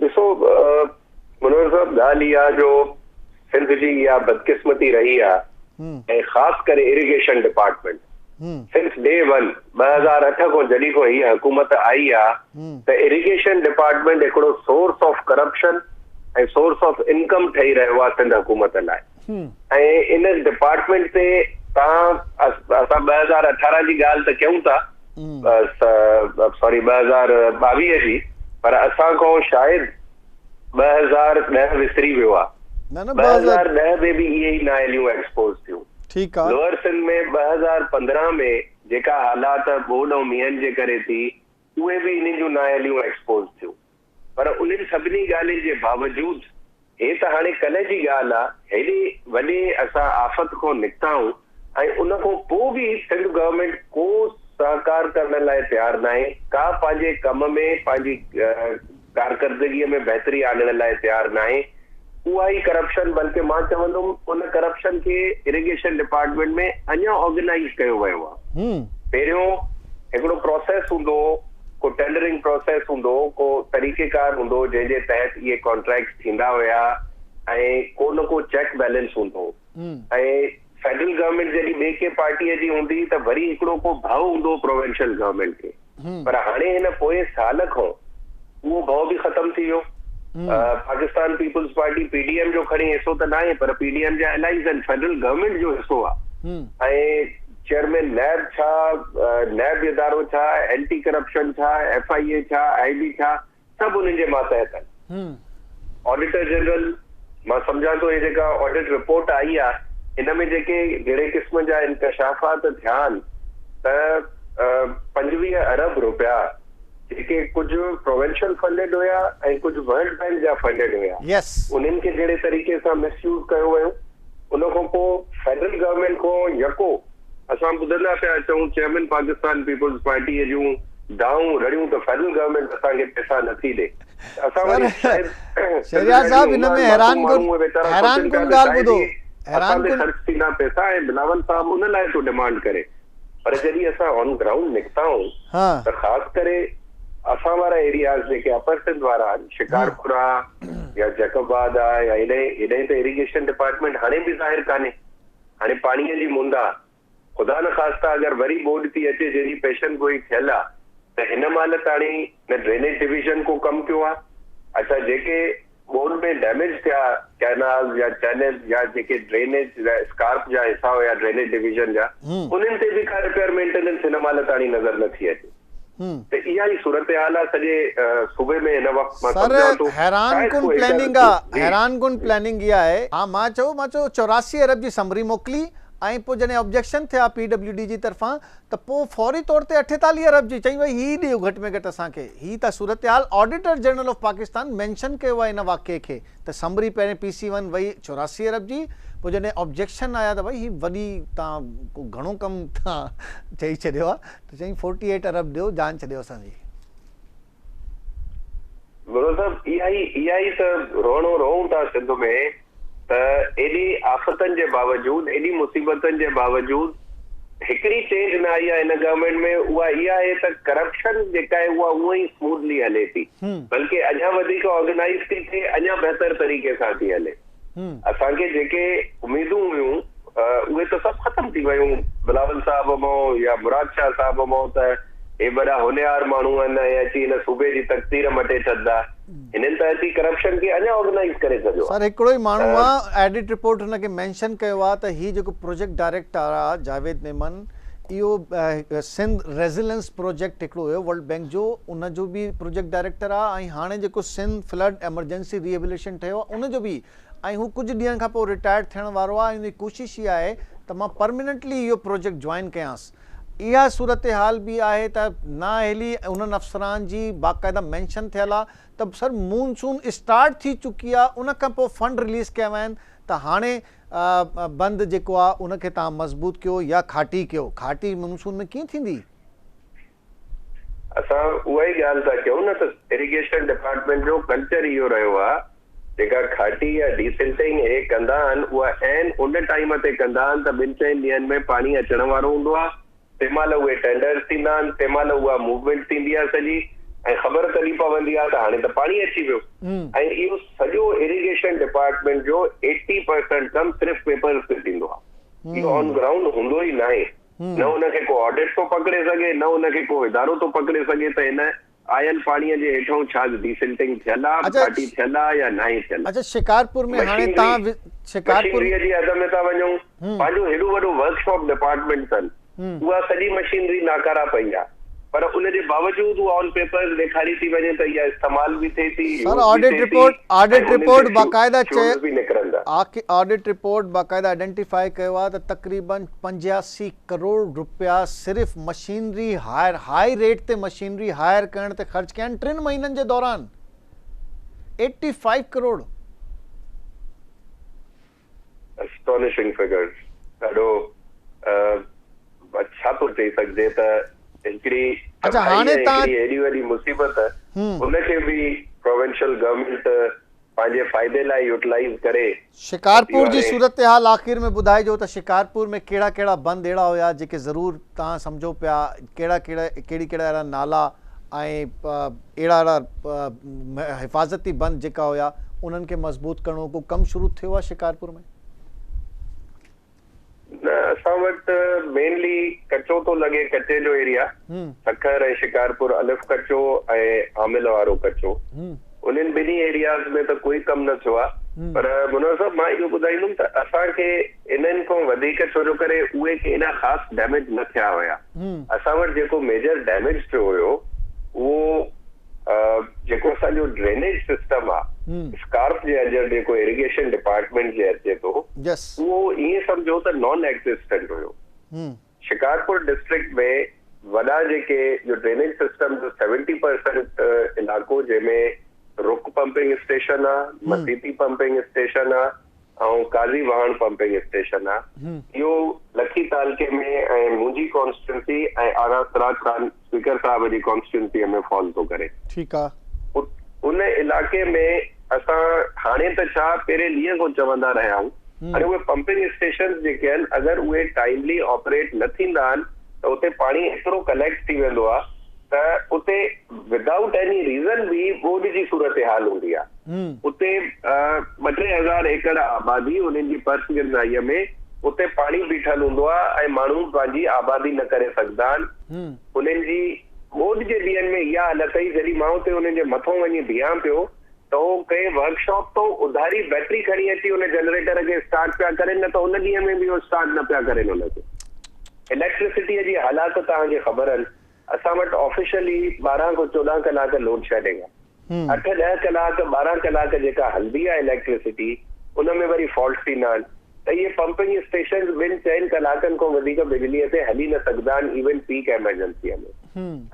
ڏسو منور صاحب ڳالهه اها جو سنڌ جي اها بدقسمتي رهي آهي ۽ خاص ڪري irrigation department since day one 2008 کان جڏهن کان هي حڪومت آئي آهي ته اريگيشن ڊپارٽمينٽ هڪڙو source of corruption ۽ source of income ٺهي رهيو آهي سنڌ حڪومت لاء ۽ ان ڊپارٽمينٽ تي توهان اسان 2018 جي ڳالهه ته ڪيون ٿا، سوري 2022 جي، پر اسان کان شايد 2010 وسري ويو آهي. 2010 ۾ به اهي ئي نااهليون ايڪسپوز ٿيون. ٺيڪ آ. لوئر سنڌ ۾ 2015 ۾ جيڪا حالات ٻوڏ ۽ مينهن جي ڪري ٿي، اهي به انهن جون نااهليون ايڪسپوز ٿيون. پر انهن سڀني ڳالهين جي باوجود هي ته هاڻي ڪلهه جي ڳالهه آ، هيڏي وڏي اسان آفت کان نڪتا آهيون ۽ ان کان پوء به سنڌ گورنمينٽ ڪو سهڪار ڪرڻ لاء تيار ناهي، ڪا پنهنجي ڪم ۾ پنهنجي ڪارڪردگيء ۾ بهتري آڻڻ لاء تيار ناهي. اها ئي ڪرپشن بلڪه مان چوندم ان ڪرپشن کي اريگيشن ڊپارٽمينٽ ۾ اڃا آرگنائيز ڪيو ويو آ. پهريون هڪڙو پروسيس هوندو هو، ڪو ٽينڊرنگ پروسيس هوندو هو، ڪو طريقيڪار هوندو هو جنهن جي تحت اهي ڪانٽريڪٽس ٿيندا هيا ۽ ڪو نه ڪو چيڪ بيلنس هوندو هو ۽ فيڊرل گورنمينٽ جڏهن ٻي ڪنهن پارٽيء جي هوندي هئي ته وري هڪڙو ڪو ڀؤ هوندو هو پروونشل گورنمينٽ کي پر هاڻي هن پوئين سال کان اهو ڀؤ به ختم ٿي ويو. Pakistan Peoples Party P D M جو کڻي حصو ته ناهي پر پي ڊي ايم جا الائيز آهن، فيڊرل گورنمينٽ جو حصو آهي ۽ چيئرمين نيب ڇا، نيب ادارو ڇا، اينٽي ڪرپشن ڇا، ايف I اي ڇا، آء بي ڇا، سڀ انهن جي ماتحت آهن. آڊيٽر جنرل، مان سمجهان ٿو هي جيڪا آڊٽ رپورٽ آئي آهي ان ۾ جيڪي جهڙي قسم جا انڪشافات ٿيا آهن ته 25 ارب روپيا جيڪي ڪجهه پروونشل فنڊيڊ هيا ۽ ڪجهه ورلڊ بينڪ جا فنڊيڊ هيا انهن کي جهڙي طريقي سان مس يوز ڪيو ويو ان کان پوء فيڊرل گورنمينٽ کان يڪو اسان ٻڌندا پيا اچون چيئرمين پاڪستان پيپلز پارٽيء جون دانهون رڙيون ته فيڊرل گورنمينٽ اسان کي پئسا نه ٿي ڏي ته اسان وري شايد سنڌ شهريار جا صاحب جي ان ۾ هوندا آهن حيران معصوم ڪن ماڻهو اهي ويچارا حيران سوچن پيا ڪن ته ڳالهه شايد ٻڌو هي حيران اسان تي ڪن خرچ ٿيندا پئسا ۽ بلاول صاحب ان لاء ٿو ڊمانڊ ڪري پر جڏهن اسان آن گرائونڊ نڪتا آهيون ته خاص ڪري اسان وارا ايرياز جيڪي اپر سنڌ وارا آهن، شڪارپور آ يا جيڪب آباد آ يا هيڏانهن هيڏانهن ته اريگيشن ڊپارٽمينٽ هاڻي به ظاهر ڪانهي. هاڻي پاڻيء جي مند آ. خدا نخواسته اگر وري ٻوڏ ٿي اچي جنهن جي پيشن گوئي ٿيل آ ته هن مهل تاڻي نه ڊرينيج ڊويزن ڪو ڪم ڪيو آ. اڇا جيڪي ٻوڏ ۾ ڊيميج ٿيا ڪئنالز يا چينلز يا جيڪي ڊرينيج يا اسڪارپ جا حصا هيا ڊرينيج ڊويزن جا انهن تي به ڪا رپيئر مينٽيننس هن مهل تاڻي نظر نه ٿي اچي ته اها ئي صورتحال آهي سڄي صوبي ۾ هن وقت مان سر سمجهان ٿو حيران شايد ڪن ڪو هڪ پلاننگ آ جي حيران ڪن پلاننگ اها آهي ها مان چيو مان چيو 84 ارب جي سمري موڪلي ۽ پوء جڏهن آبجيڪشن ٿيا پي ڊبليو ڊي جي طرفان ته پوء فوري طور تي 48 ارب جي چئي وئي هي ڏيو گهٽ ۾ گهٽ اسان کي هي ته صورتحال auditor general of Pakistan mention ڪيو آهي ان واقعي کي ته سمري پهرين پي سي ون وئي 84 ارب جي پوء جڏهن آبجيڪشن آيا ته ڀئي هي وڏي تان ڪو گهڻو ڪم تان چئي ڇڏيو آهي ته چئين فورٽي ايٽ ارب ڏيو جان ڇڏيو اسان جي. گرو صاحب اها ئي اها ئي ته روئڻو روئون ٿا سنڌ ۾ ته ايڏي آفتن جي باوجود ايڏي مصيبتن جي باوجود هڪڙي چينج نه آئي آهي هن گورنمينٽ ۾ اها اها آهي ته ڪرپشن جيڪا آهي اها اونئن ئي اسموٿلي هلي ٿي بلڪه اڃا وڌيڪ آرگنائيز ٿي ٿئي اڃا بهتر طريقي سان ٿي هلي. اسان کي جيڪي اميدون هيون اهي ته سڀ ختم ٿي ويون بلاول صاحب مون يا مراد شاهه صاحب مون ته هي وڏا هونهار ماڻهو آهن ۽ اچي هن صوبي جي تقدير مٽي ڇڏندا هنن ته اچي ڪرپشن کي اڃا آرگنائيز ڪري ڇڏيو سر هڪڙو ئي ماڻهو آ آڊٽ رپورٽ هن کي مينشن ڪيو آ ته هي جيڪو پروجيڪٽ ڊائريڪٽر آ جاويد ميمن اهو سنڌ ريزيلنس پروجيڪٽ هڪڙو هيو ورلڊ بينڪ جو ان جو به پروجيڪٽ ڊائريڪٽر آ ۽ هاڻي جيڪو سنڌ فلڊ ايمرجنسي ريهيبليشن ٺهيو آ ان جو به ۽ هو ڪجهه ڏينهن کان پوء رٽائرڊ ٿيڻ وارو آ ۽ ان جي ڪوشش اها آهي ته مان پرمننٽلي اهو پروجيڪٽ جوائن ڪيانس اها صورتحال به آهي ته نااهلي انهن افسران جي باقاعده مينشن ٿيل آ ته سر مون سون اسٽارٽ ٿي چڪي آ ان کان پوء فنڊ رليز ڪيا ويا آهن ته هاڻي بند جيڪو آ ان کي توهان مضبوط ڪيو يا کاٽي ڪيو، کاٽي مونسون ۾ ڪيئن ٿيندي؟ اسان اها ئي ڳالهه ٿا ڪيون نه ته اريگيشن ڊپارٽمينٽ جو ڪلچر اهو رهيو آ جيڪا کاٽي يا ڊي سلٽنگ اهي ڪندا آهن اها عين ان ٽائيم تي ڪندا آهن ته ٻن چئن ڏينهن ۾ پاڻي اچڻ وارو هوندو آ تنهن مهل اهي ٽينڊرز ٿيندا آهن، تنهن مهل اها موومينٽ ٿيندي آهي سڄي ۽ خبر تڏهن پوندي آهي ته هاڻي ته پاڻي اچي ويو ۽ اهو سڄو اريگيشن ڊپارٽمينٽ جو ايٽي پرسنٽ ڪم صرف پيپرز تي ٿيندو آهي، اهو آن گرائونڊ هوندو ئي ناهي، نه ان کي ڪو آڊٽ ٿو پڪڙي سگهي، نه ان کي ڪو ادارو ٿو پڪڙي سگهي ته هن آيل پاڻيء جي هيٺئون ڇا ڊيسلٽنگ ٿيل آ، گهاٽي ٿيل آ يا ناهي ٿيل. اڇا شڪارپور ۾ هاڻي تان شڪارپور. مشينريء جي حد ۾ ٿا وڃون، پنهنجو هيڏو وڏو ورڪشاپ ڊپارٽمينٽ اٿن، اها سڄي مشينري ناڪاره پئي آ، پر ان جي باوجود اها آن پيپرز ڏيکاري ٿي وڃي ته اها استعمال به ٿئي ٿي، سر يوز به آڊٽ ٿئي ٿي رپورٽ ۽ آڊٽ انهن رپورٽ تي باقاعده فيولز به نڪرن ٿا. آڊٽ رپورٽ باقاعده آئيڊنٽيفائي ڪيو آ ته تقريبن 85 ڪروڙ رپيا صرف مشينري هائر هائي ريٽ تي مشينري هائر ڪرڻ تي خرچ ڪيا آهن ٽن مهينن جي دوران eighty five crore. Astonishing figures ڏاڍو ڇا ٿو چئي سگهجي ته هڪڙي اڇا هاڻي تباهي ۽ تان هڪڙي ايڏي وڏي مصيبت ان کي به پروونشل گورنمينٽ پنهنجي فائدي لاء يوٽيلائيز ڪري. شڪارپور جي صورتحال آخر ۾ ٻڌائجو ته شڪارپور ۾ ڪهڙا ڪهڙا بند اهڙا هيا جيڪي ضرور توهان سمجهو پيا ڪهڙا ڪهڙا ڪهڙي ڪهڙا اهڙا نالا ۽ اهڙا اهڙا حفاظتي بند جيڪا هيا انهن کي مضبوط ڪرڻو ڪو ڪم شروع ٿيو آهي شڪارپور ۾؟ نه اسان وٽ مينلي ڪچو ٿو لڳي ڪچي جو ايريا سکر ۽ شڪارپور الف ڪچو ۽ عامل وارو ڪچو انهن ٻنهي ايرياز ۾ ته ڪوئي ڪم نه ٿيو آهي پر منور صاحب مان اهو ٻڌائيندم ته اسان کي انهن کان وڌيڪ ڇو جو ڪري اهي ڪي ايڏا خاص ڊيميج نه ٿيا هيا اسان وٽ جيڪو ميجر ڊيميج ٿيو هيو اهو جيڪو اسان جو ڊرينيج سسٽم آ اسڪارپ جي اندر جيڪو اريگيشن ڊپارٽمينٽ جي اچي ٿو اهو ائين سمجهو ته نان ايگزسٽنٽ هيو. شڪارپور ڊسٽرڪٽ ۾ وڏا جيڪي جو ڊرينيج سسٽم جو سيونٽي پرسنٽ علائقو جنهن ۾ رڪ پمپنگ اسٽيشن آ، مسيتي پمپنگ اسٽيشن آ ۽ قاضي واهڻ پمپنگ اسٽيشن آ اهو لکي تعلقي ۾ ۽ منهنجي ڪانسٽيٽوئنسي ۽ آغا سراج خان اسپيڪر صاحب جي ڪانسٽيٽوئنسيء ۾ فال ٿو ڪري. ٺيڪ آ. ان علائقي ۾ اسان هاڻي ته ڇا پهرين ڏينهن کان چوندا رهيا آهيون هاڻي اهي پمپنگ اسٽيشنز جيڪي آهن اگر اهي ٽائيملي آپريٽ نه ٿيندا آهن ته اتي پاڻي ايترو ڪليڪٽ ٿي ويندو آهي ته اتي ودائوٽ ايني ريزن به ٻوڏ جي صورتحال هوندي آهي. اتي ٻه ٽي هزار ايڪڙ آبادي انهن جي پسگردائيء ۾ اتي پاڻي بيٺل هوندو آهي ۽ ماڻهو پنهنجي آبادي نه ڪري سگهندا آهن. انهن جي ٻوڏ جي ڏينهن ۾ اها حالت هئي جڏهن مان اتي انهن جي مٿون وڃي بيهان پيو ته هو ڪنهن ورڪشاپ تون اڌاري بيٽري کڻي اچي ان جنريٽر کي اسٽارٽ پيا ڪرين نه ته ان ڏينهن ۾ به اهو اسٽارٽ نه پيا ڪرين ان کي. اليڪٽرسٽيء جي حالات توهان کي خبر آهن. اسان وٽ آفيشلي 12 کان 14 ڪلاڪ لوڊ شيڊنگ آهي. اٺ ڏهه ڪلاڪ 12 ڪلاڪ جيڪا هلندي آهي اليڪٽرسٽي ان ۾ وري فالٽس ٿيندا آهن ته اهي پمپنگ اسٽيشنز ٻن چئن ڪلاڪن کان وڌيڪ بجليء تي هلي نه سگهندا آهن ايون پيڪ ايمرجنسيء ۾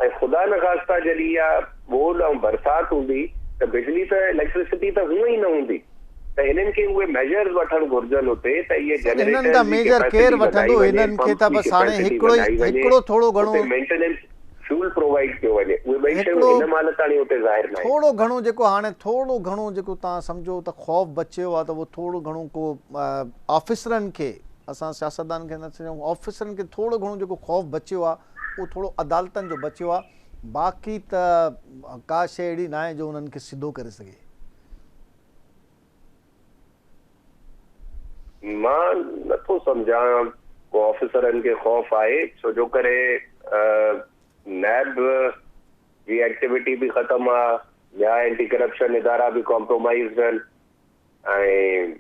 ۽ خدا نخواسته جڏهن اها ٻوڏ ۽ برسات هوندي ته بجلي ته اليڪٽرسٽي ته هونئن ئي نه هوندي. ته هنن کي اهي ميجرز وٺڻ گهرجن اتي ته اهي سر هنن جنريٽرز کان جي ميجر ڪير ڪيپيسٽي وڌائي وٺندو وڃي، هنن کي پمپس ته جي بس هاڻي ڪيپيسٽي هڪڙو ئي وڌائي وڃي، هڪڙو ٿورو گهڻو اتي مينٽيننس فيول پرووائيڊ ڪيو وڃي، اهي ٻئي شيون هڪڙو هن مهل تاڻي اتي ظاهر ناهن. ٿورو گهڻو جيڪو هاڻي ٿورو گهڻو جيڪو توهان سمجهو ته خوف بچيو آهي ته اهو ٿورو گهڻو ڪو آفيسرن کي اسان سياستدانن کي نه چئون آفيسرن کي ٿورو گهڻو جيڪو خوف بچيو آهي اهو ٿورو عدالتن جو بچيو آهي باقي ته ڪا شيء اهڙي ناهي جو انهن کي سڌو ڪري سگهي. مان نٿو سمجهان ڪو آفيسرن کي خوف آهي ڇو جو ڪري نيب جي ايڪٽيوٽي به ختم آ ٻيا اينٽي ڪرپشن ادارا به ڪمپرومائيزڊ آهن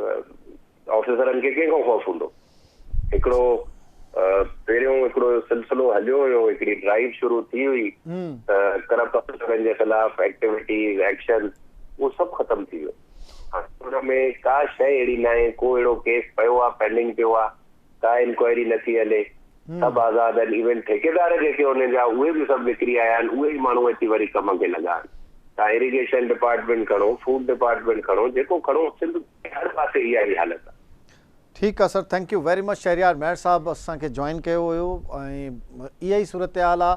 ۽ آفيسرن کي ڪنهن کان خوف هوندو؟ هڪڙو پهريون هڪڙو سلسلو هليو هيو هڪڙي ڊرائيو شروع ٿي هئي ته ڪرپٽ آفيسرن جي خلاف ايڪٽيوٽيز ايڪشن اهو سڀ ختم ٿي ويو هاڻي ان ۾ ڪا شيء اهڙي ناهي ڪو اهڙو ڪيس پيو آهي پينڊنگ پيو آهي ڪا انڪوائري نٿي هلي سڀ آزاد آهن ايون ٺيڪيدار جيڪي انهن جا اهي به سڀ نڪري آيا آهن اهي ئي ماڻهو اچي وري ڪم کي لڳا آهن توهان اريگيشن ڊپارٽمينٽ کڻو فوڊ ڊپارٽمينٽ کڻو جيڪو کڻو سنڌ ۾ هر پاسي اها ئي حالت آهي. ٺيڪ آ sir thank you very much Shehryar Mehar صاحب اسان کي جوائن ڪيو هيو ۽ اها ئي صورتحال آ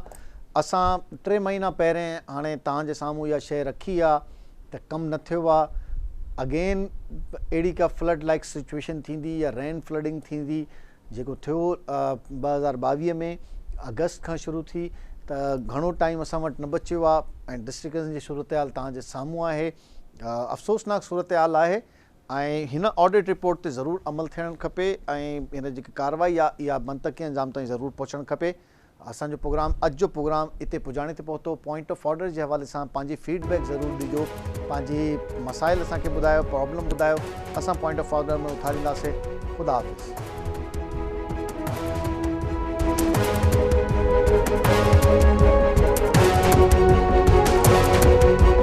اسان ٽي مهينا پهرين هاڻي توهان جي سامهون اها شيء رکي آ ته ڪم نه ٿيو آ اگين اهڙي ڪا فلڊ لائيڪ سچويشن ٿيندي يا رين فلڊنگ ٿيندي جيڪو ٿيو 2022 ۾ آگسٽ کان شروع ٿي ته گهڻو ٽائيم اسان وٽ نه بچيو آ ۽ ڊسٽرڪٽن جي صورتحال توهان جي سامهون آهي افسوسناڪ صورتحال آهي ۽ هن آڊٽ رپورٽ تي ضرور عمل ٿيڻ کپي ۽ هن جيڪي ڪارروائي آهي اها منطقي انجام تائين ضرور پهچڻ کپي. اسان جو پروگرام اڄ جو پروگرام اتي پڄاڻي تي پهتو. پوائنٽ آف آرڊر جي حوالي سان پنهنجي فيڊ بيڪ ضرور ڏجو، پنهنجي مسائل اسان کي ٻڌايو، پرابلم ٻڌايو، اسان پوائنٽ آف آرڊر ۾ اٿارينداسي. خدا حافظ.